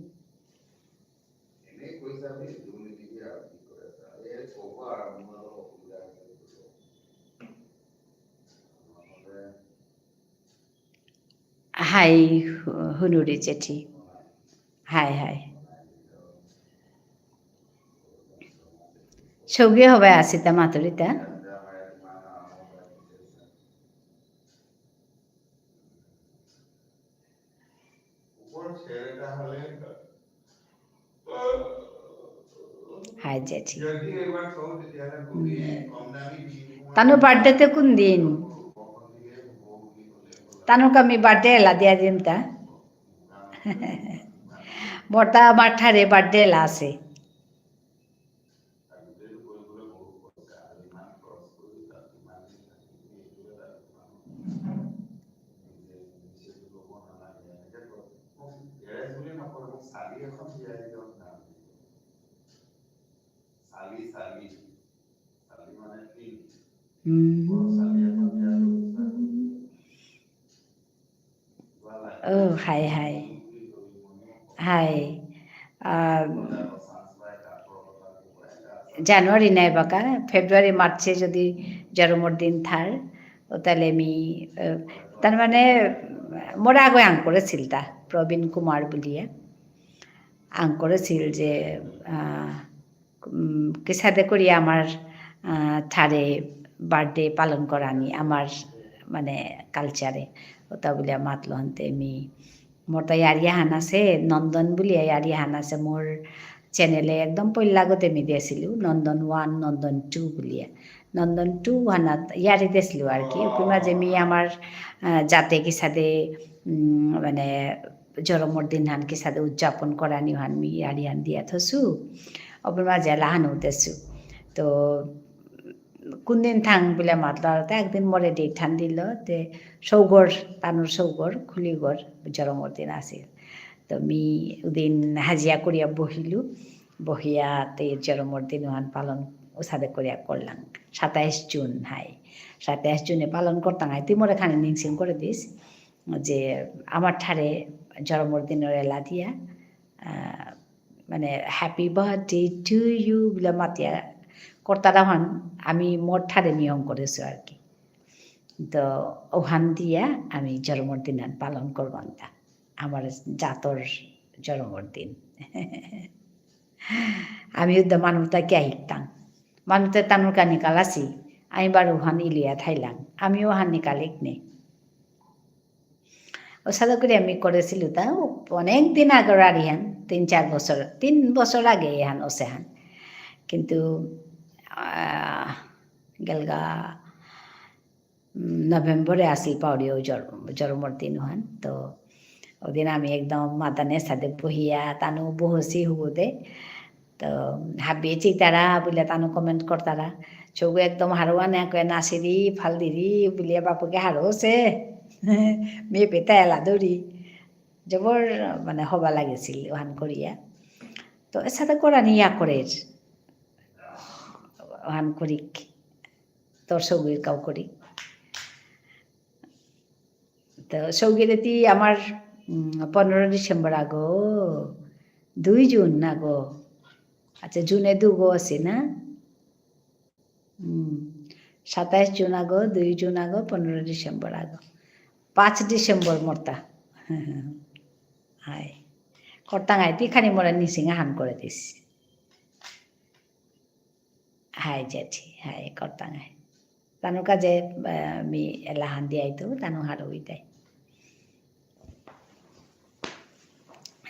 হাই, হু-, হুনুরি জেঠি। High, high. সৌগি হবে আসিতা মাতুরিতা। হাই জেঠি। হুম। তানু birthday তে কোন দিন? তানুকা মি birthday এলা দিয়া দিম তা। বর্তা আমার ঠারে birthday এলা আছে। হুম। ও, হাই, হাই। হাই। আহ, জানুয়ারি নাই বাকা, ফেব্রুয়ারি, মার্চে যদি জরমর দিন থার, ও তাহলে আমি, আহ, তার মানে, মোরে আগে আং করেছিল তা, প্রবীণ কুমার বুলিয়া। আং করেছিল যে, আহ, উম, কিসাদে করি আমার, আহ, ঠারে birthday পালন করানি, আমার মানে culture এ। ওটা বুলিয়া মাতলো হানতে মি, মোর তা ইয়ারি আহান আছে, নন্দন বুলিয়া ইয়ারি আহান আছে, মোর channel এ একদম পইলা গতে মি দিয়েছিলু, নন্দন one, নন্দন two বুলিয়া। নন্দন two হানাত ইয়ারি দিয়েছিলু আর কি। উপি মাঝে মি আমার, আহ, জাতে কিসাদে, উম, মানে, জরমর দিন হান কিসাদে উদযাপন করানি হান মি ইয়ারি হান দিয়া থসু। অপর মাঝে লাহান উঠেছু। তো, কোন দিন থাং বুলে মাতলা হতে একদিন মোরে date হান দিল, তে সৌগর, তানুর সৌগর, খুলিগর, জরমর দিন আছিল। তো মি উদিন হাজিয়া করিয়া বহিলু, বহিয়া তে জরমর দিন হান পালন উসাদে করিয়া করলাম। সাতাইশ জুন হাই। সাতাইশ জুনে পালন করতাম হাই। তুই মোরে খানি নিংসিং করে দিস। যে আমার ঠারে জরমর দিনর এলা দিয়া, আহ, মানে, "Happy birthday to you" বুলে মাতিয়া করতারা হান আমি মোর ঠারে নিয়ম করেছো আর কি। তো ওহান দিয়া আমি জরমর দিন পালন করবান তা। আমার জাতর জরমর দিন। আমি উদ্দা মানুতা কিয়া হিকতাম। মানুতে তানুর কানি কালাসি, আমি বারো হান ইলিয়া থাইলাম। আমিও হান নিকালিক নেই। ওসাদে করে আমি করেছিল তা অনেক দিন আগর আর ইহান, তিন চার বছর, তিন বছর আগে ইহান ওসে হান। কিন্তু, আহ, গেলগা, উম, নভেম্বরে আসিল পাউরিও জর-, জরমর দিন হান। তো ওদিন আমি একদম মাতানে সাদে বহিয়া, তানু বহসি হুদে। তো হাবি চিতারা বুলে তানু comment করতারা। চৌগু একদম হারুয়া না কয়ে নাসিরি, ফালদিরি, বুলিয়া বাপুকে হারৌসে। মেয়ে পেতা এলা দৌড়ি। জবর মানে হবা লাগিছিল ওহান করিয়া। তো এসাদে করানি ইয়া করের। ওহান করিক। তোর সৌগির কাউ করিক। তো সৌগিরে তি আমার, উম, পনেরো ডিসেম্বর আগো, দুই জুন আগো। আচ্ছা, জুনে দুগো আছে না? উম, সাতাইশ জুন আগো, দুই জুন আগো, পনেরো ডিসেম্বর আগো। পাঁচ ডিসেম্বর মরতা। হাই। করতাঙাই, তি খানি মোরা নিসিং আহান করে দিস। হাই জেঠি, হাই করতাঙাই। তানুর কাজে, আহ, মি এলাহান দিয়াই তো, তানু হারৌ ইতাই।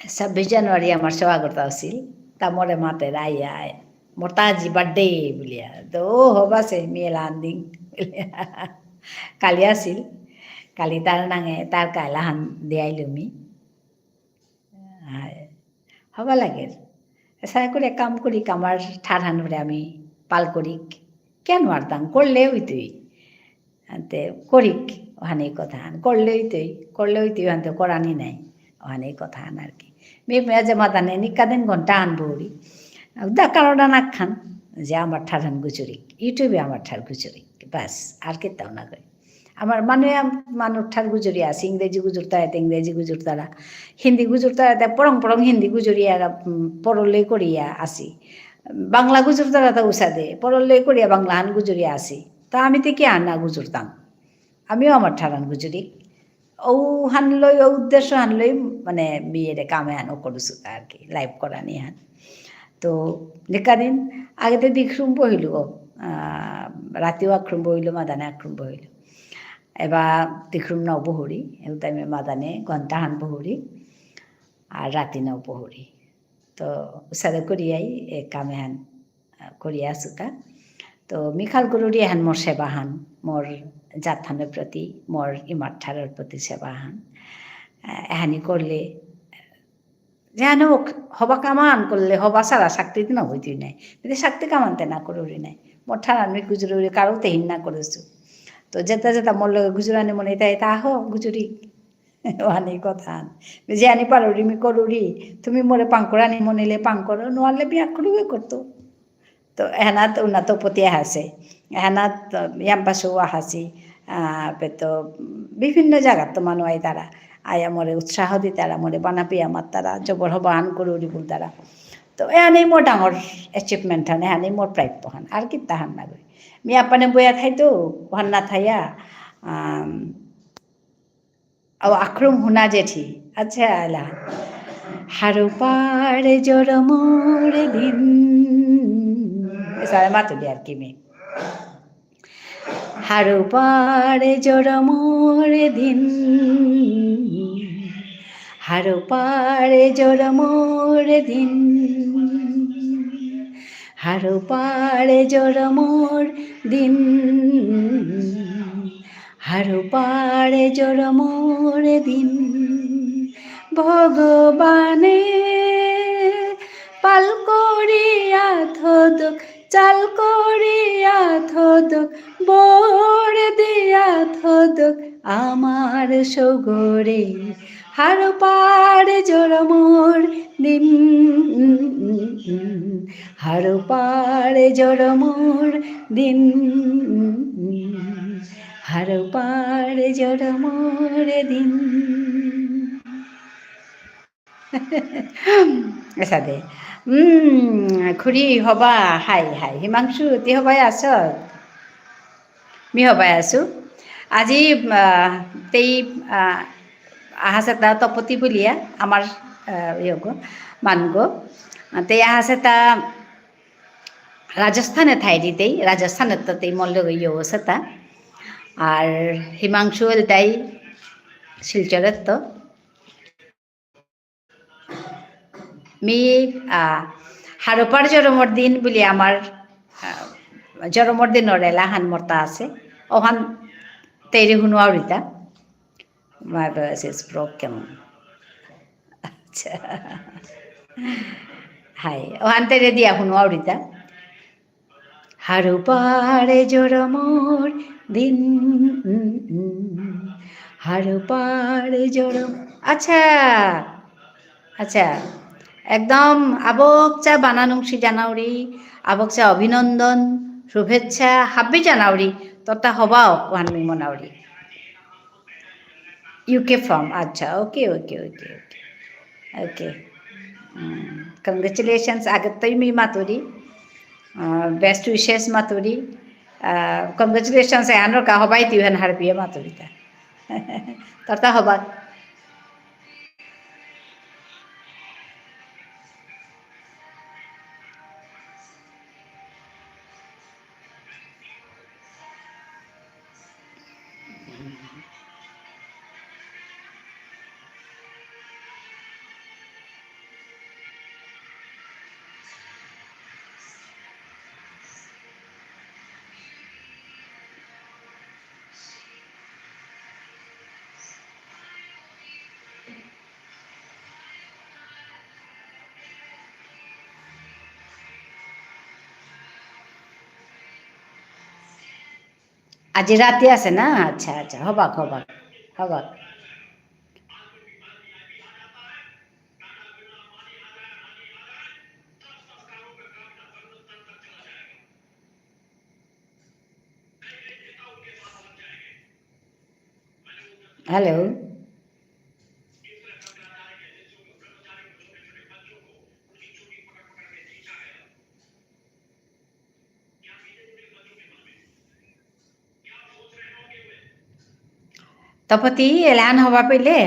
ছাব্বিশ জানুয়ারি আমার সভাকর্তা আছিল, তা মোরে মাতে রাইয়া, মোর তা আজি birthday বুলিয়া। তো ও হবাসে, মি এলাহান দিং। কালি আছিল, কালি তার নাঙে, তার কা এলাহান দিয়াইলু মি। হায়। হবা লাগের। এসাদে করে কাম করিক, আমার ঠারহানরে আমি পাল করিক। কেন মারতাম? করলে হইতই। আনতে করিক, ওহানেই কথা হান। করলে হইতই, করলে হইতই, আনতে করানি নাই। ওহানেই কথা হান আর কি। মি, মি যে মাতানে নিকাদিন ঘন্টা আন বৌরি। উদা কারোটা না খান, যে আমার ঠারহান গুজুরিক। YouTube-এ আমার ঠার গুজুরিক। বাস, আর কিতাও না কই। আমার মানে আম-, মানু ঠার গুজরিয়া আসি, ইংরেজি গুজরতারা তে ইংরেজি গুজরতারা, হিন্দি গুজরতারা তে পরং পরং হিন্দি গুজরিয়া, উম, পরলে করিয়া আসি। বাংলা গুজরতারা তে উসাদে, পরলে করিয়া বাংলা হান গুজরিয়া আসি। তা আমি তে কি আনা গুজরতাম? আমিও আমার ঠারান গুজরি। ও হান লই, ও উদ্দেশ্য হান লই, মানে, বিয়েরে কামে হান ও করুসুতা আর কি, live করানি হান। তো, নিকাদিন, আগেতে দিখরুম বহিলু, আহ, রাতিও আখরুম বহিলু, মাদানে আখরুম বহিলু। এবা দিখরুম নাও বহুরি, এউ time এ মাদানে ঘন্টা হান বহুরি, আর রাতি নাও বহুরি। তো, উসাদে করিয়াই, এ কামে হান, আহ, করিয়া আসুতা। তো, মি খাল করুরি এহান মোর সেবা হান, মোর জাতহানর প্রতি, মোর ইমার ঠারর প্রতি সেবা হান। আহ, এহানি করলে, যেন ওক, হবা কামান করলে, হবা সারা শক্তি দিন হইতই নাই। কিন্তু শক্তি কামানতে না করুরি নাই। মোর ঠারান মি গুজরুরি কারো তে হিন না করেসু। তো, যেতা যেতা মোর লগে গুজরানি মনে তাই তা হো, গুজরি। ওহানি কথা। যে আনি পারুরি মি করুরি, তুমি মোরে পাং করানি মনিলে পাং করো, নোয়ারলে বিয়া করুগে করতো। তো এহানাত উন্নত পতি আহাসে, এহানাত ইয়াম্পাসু আহাসি, আহ, পেতো বিভিন্ন জাগাত তো মানু আইতারা, আয়া মোরে উৎসাহ দিতারা, মোরে বানা পিয়া মাত্তারা, জবর হবাহান করুরি বুলতারা। তো এহানি মোর ডাঙর achievement হান, এহানি মোর প্রাপ্য হান, আর কিত্তা হান না গই। মি আপানে বয়া থাইতো, ওহান না থাইয়া, আম, ও আখরুম হুনা জেঠি। আচ্ছা, আলা। হারৌপারে জরমর দিন। এসারে মাতুলি আর কি মি। হারৌপারে জরমর দিন। হারৌপারে জরমর দিন। হারৌপারে জরমর দিন। হারৌপারে জরমর দিন। ভগবানে পাল করিয়া থদক, চাল করিয়া থদক, বর দিয়া থদক আমার সগরে। হারৌপারে জরমর দিন। হারৌপারে জরমর দিন। হারৌপারে জরমর দিন। এসাদে। উম, খুড়ি হবা, হাই, হাই। হিমাংশু, তি হবাই আছ? মি হবাই আছু। আজি, আহ, তেই, আহ, আহাসেতা তপতি বুলিয়া, আমার, আহ, ইয়গো, মানগো। তেই আহাসেতা রাজস্থানে থাইরি তেই, রাজস্থানে তো তেই মল্ল ইয়ো সেতা। আর হিমাংশু এলতাই শিলচরের তো। মি, আহ, হারৌপার জরমর দিন বুলি আমার, আহ, জরমর দিনর এলাহান মর্তা আছে। ওহান তেইরে হুনুয়াউরিতা। My voice is broken. আচ্ছা। হাই, ওহান তেইরে দিয়া হুনুয়াউরিতা। হারৌপারে জরমর দিন, হারৌপারে জরম-, আচ্ছা, আচ্ছা, একদম আবকচা বানা নুংসি জানাউরি, আবকচা অভিনন্দন, শুভেচ্ছা, হাবি জানাউরি, ততা হবাও ওহান মি মনাউরি। UK from, আচ্ছা, OK, OK, OK, OK। OK। উম, congratulations, আগেত্তই মি মাতুরি। আহ, best wishes মাতুরি। আহ, congratulations, এহানর কা হবাই তিউহান হারপিয়ে মাতুরিতা। তরতা হবা। আজি রাতি আছে না? আচ্ছা, আচ্ছা, হবাক, হবাক, হবাক। Hello. তপতি, এলান হবা পেলে?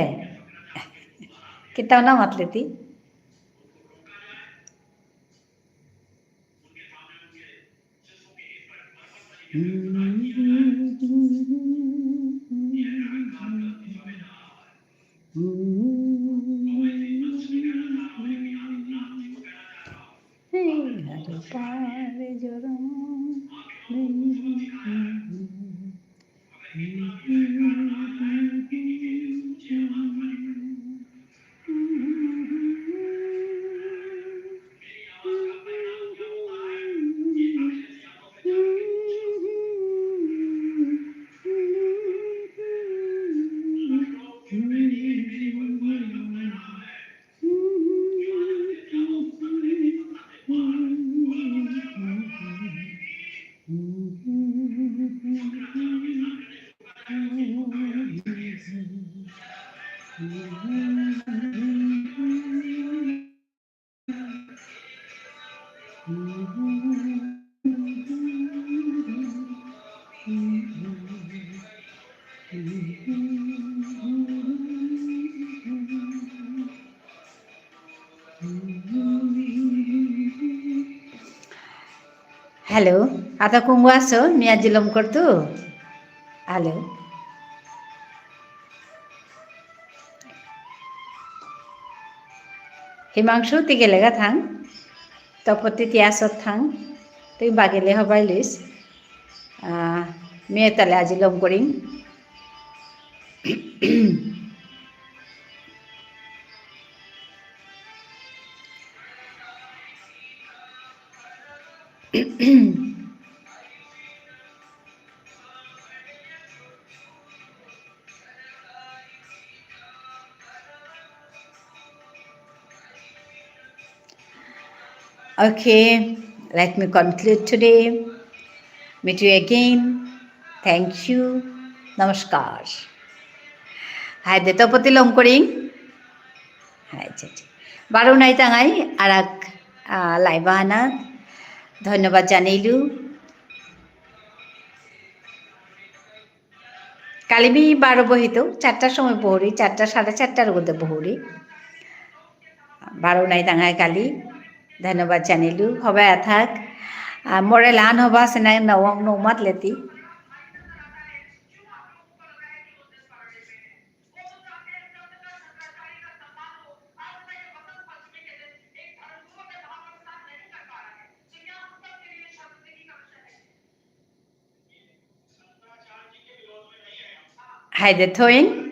কিতাও না মাতলে তি? Hello, আতা কুঙগ আসো, মি আজি লম করতু। Hello. হিমাংশু, তি গেলেগা থাং। তপতি তি আসত থাং। তি বাগেলে হবাই লিস। আহ, মি এতালে আজি লম করিং। Okay, let me conclude today. Meet you again. Thank you. নমস্কার। হাই দে তপতি লম করিং। হাই, আচ্ছা, আচ্ছা। বারো নাই তাঙাই আরাক, আহ, live আহানাত। ধন্যবাদ জানাইলু। কালি মি বারো বহিতৌ, চারটার সময় বহুরি, চারটা, সাড়ে চারটার মধ্যে বহুরি। বারো নাই তাঙাই কালি। ধন্যবাদ জানাইলু। হবাই আথাক। আহ, মোরে লান হবা সেনা নৌ-, নৌমাত লেতি। হাই দে থইং,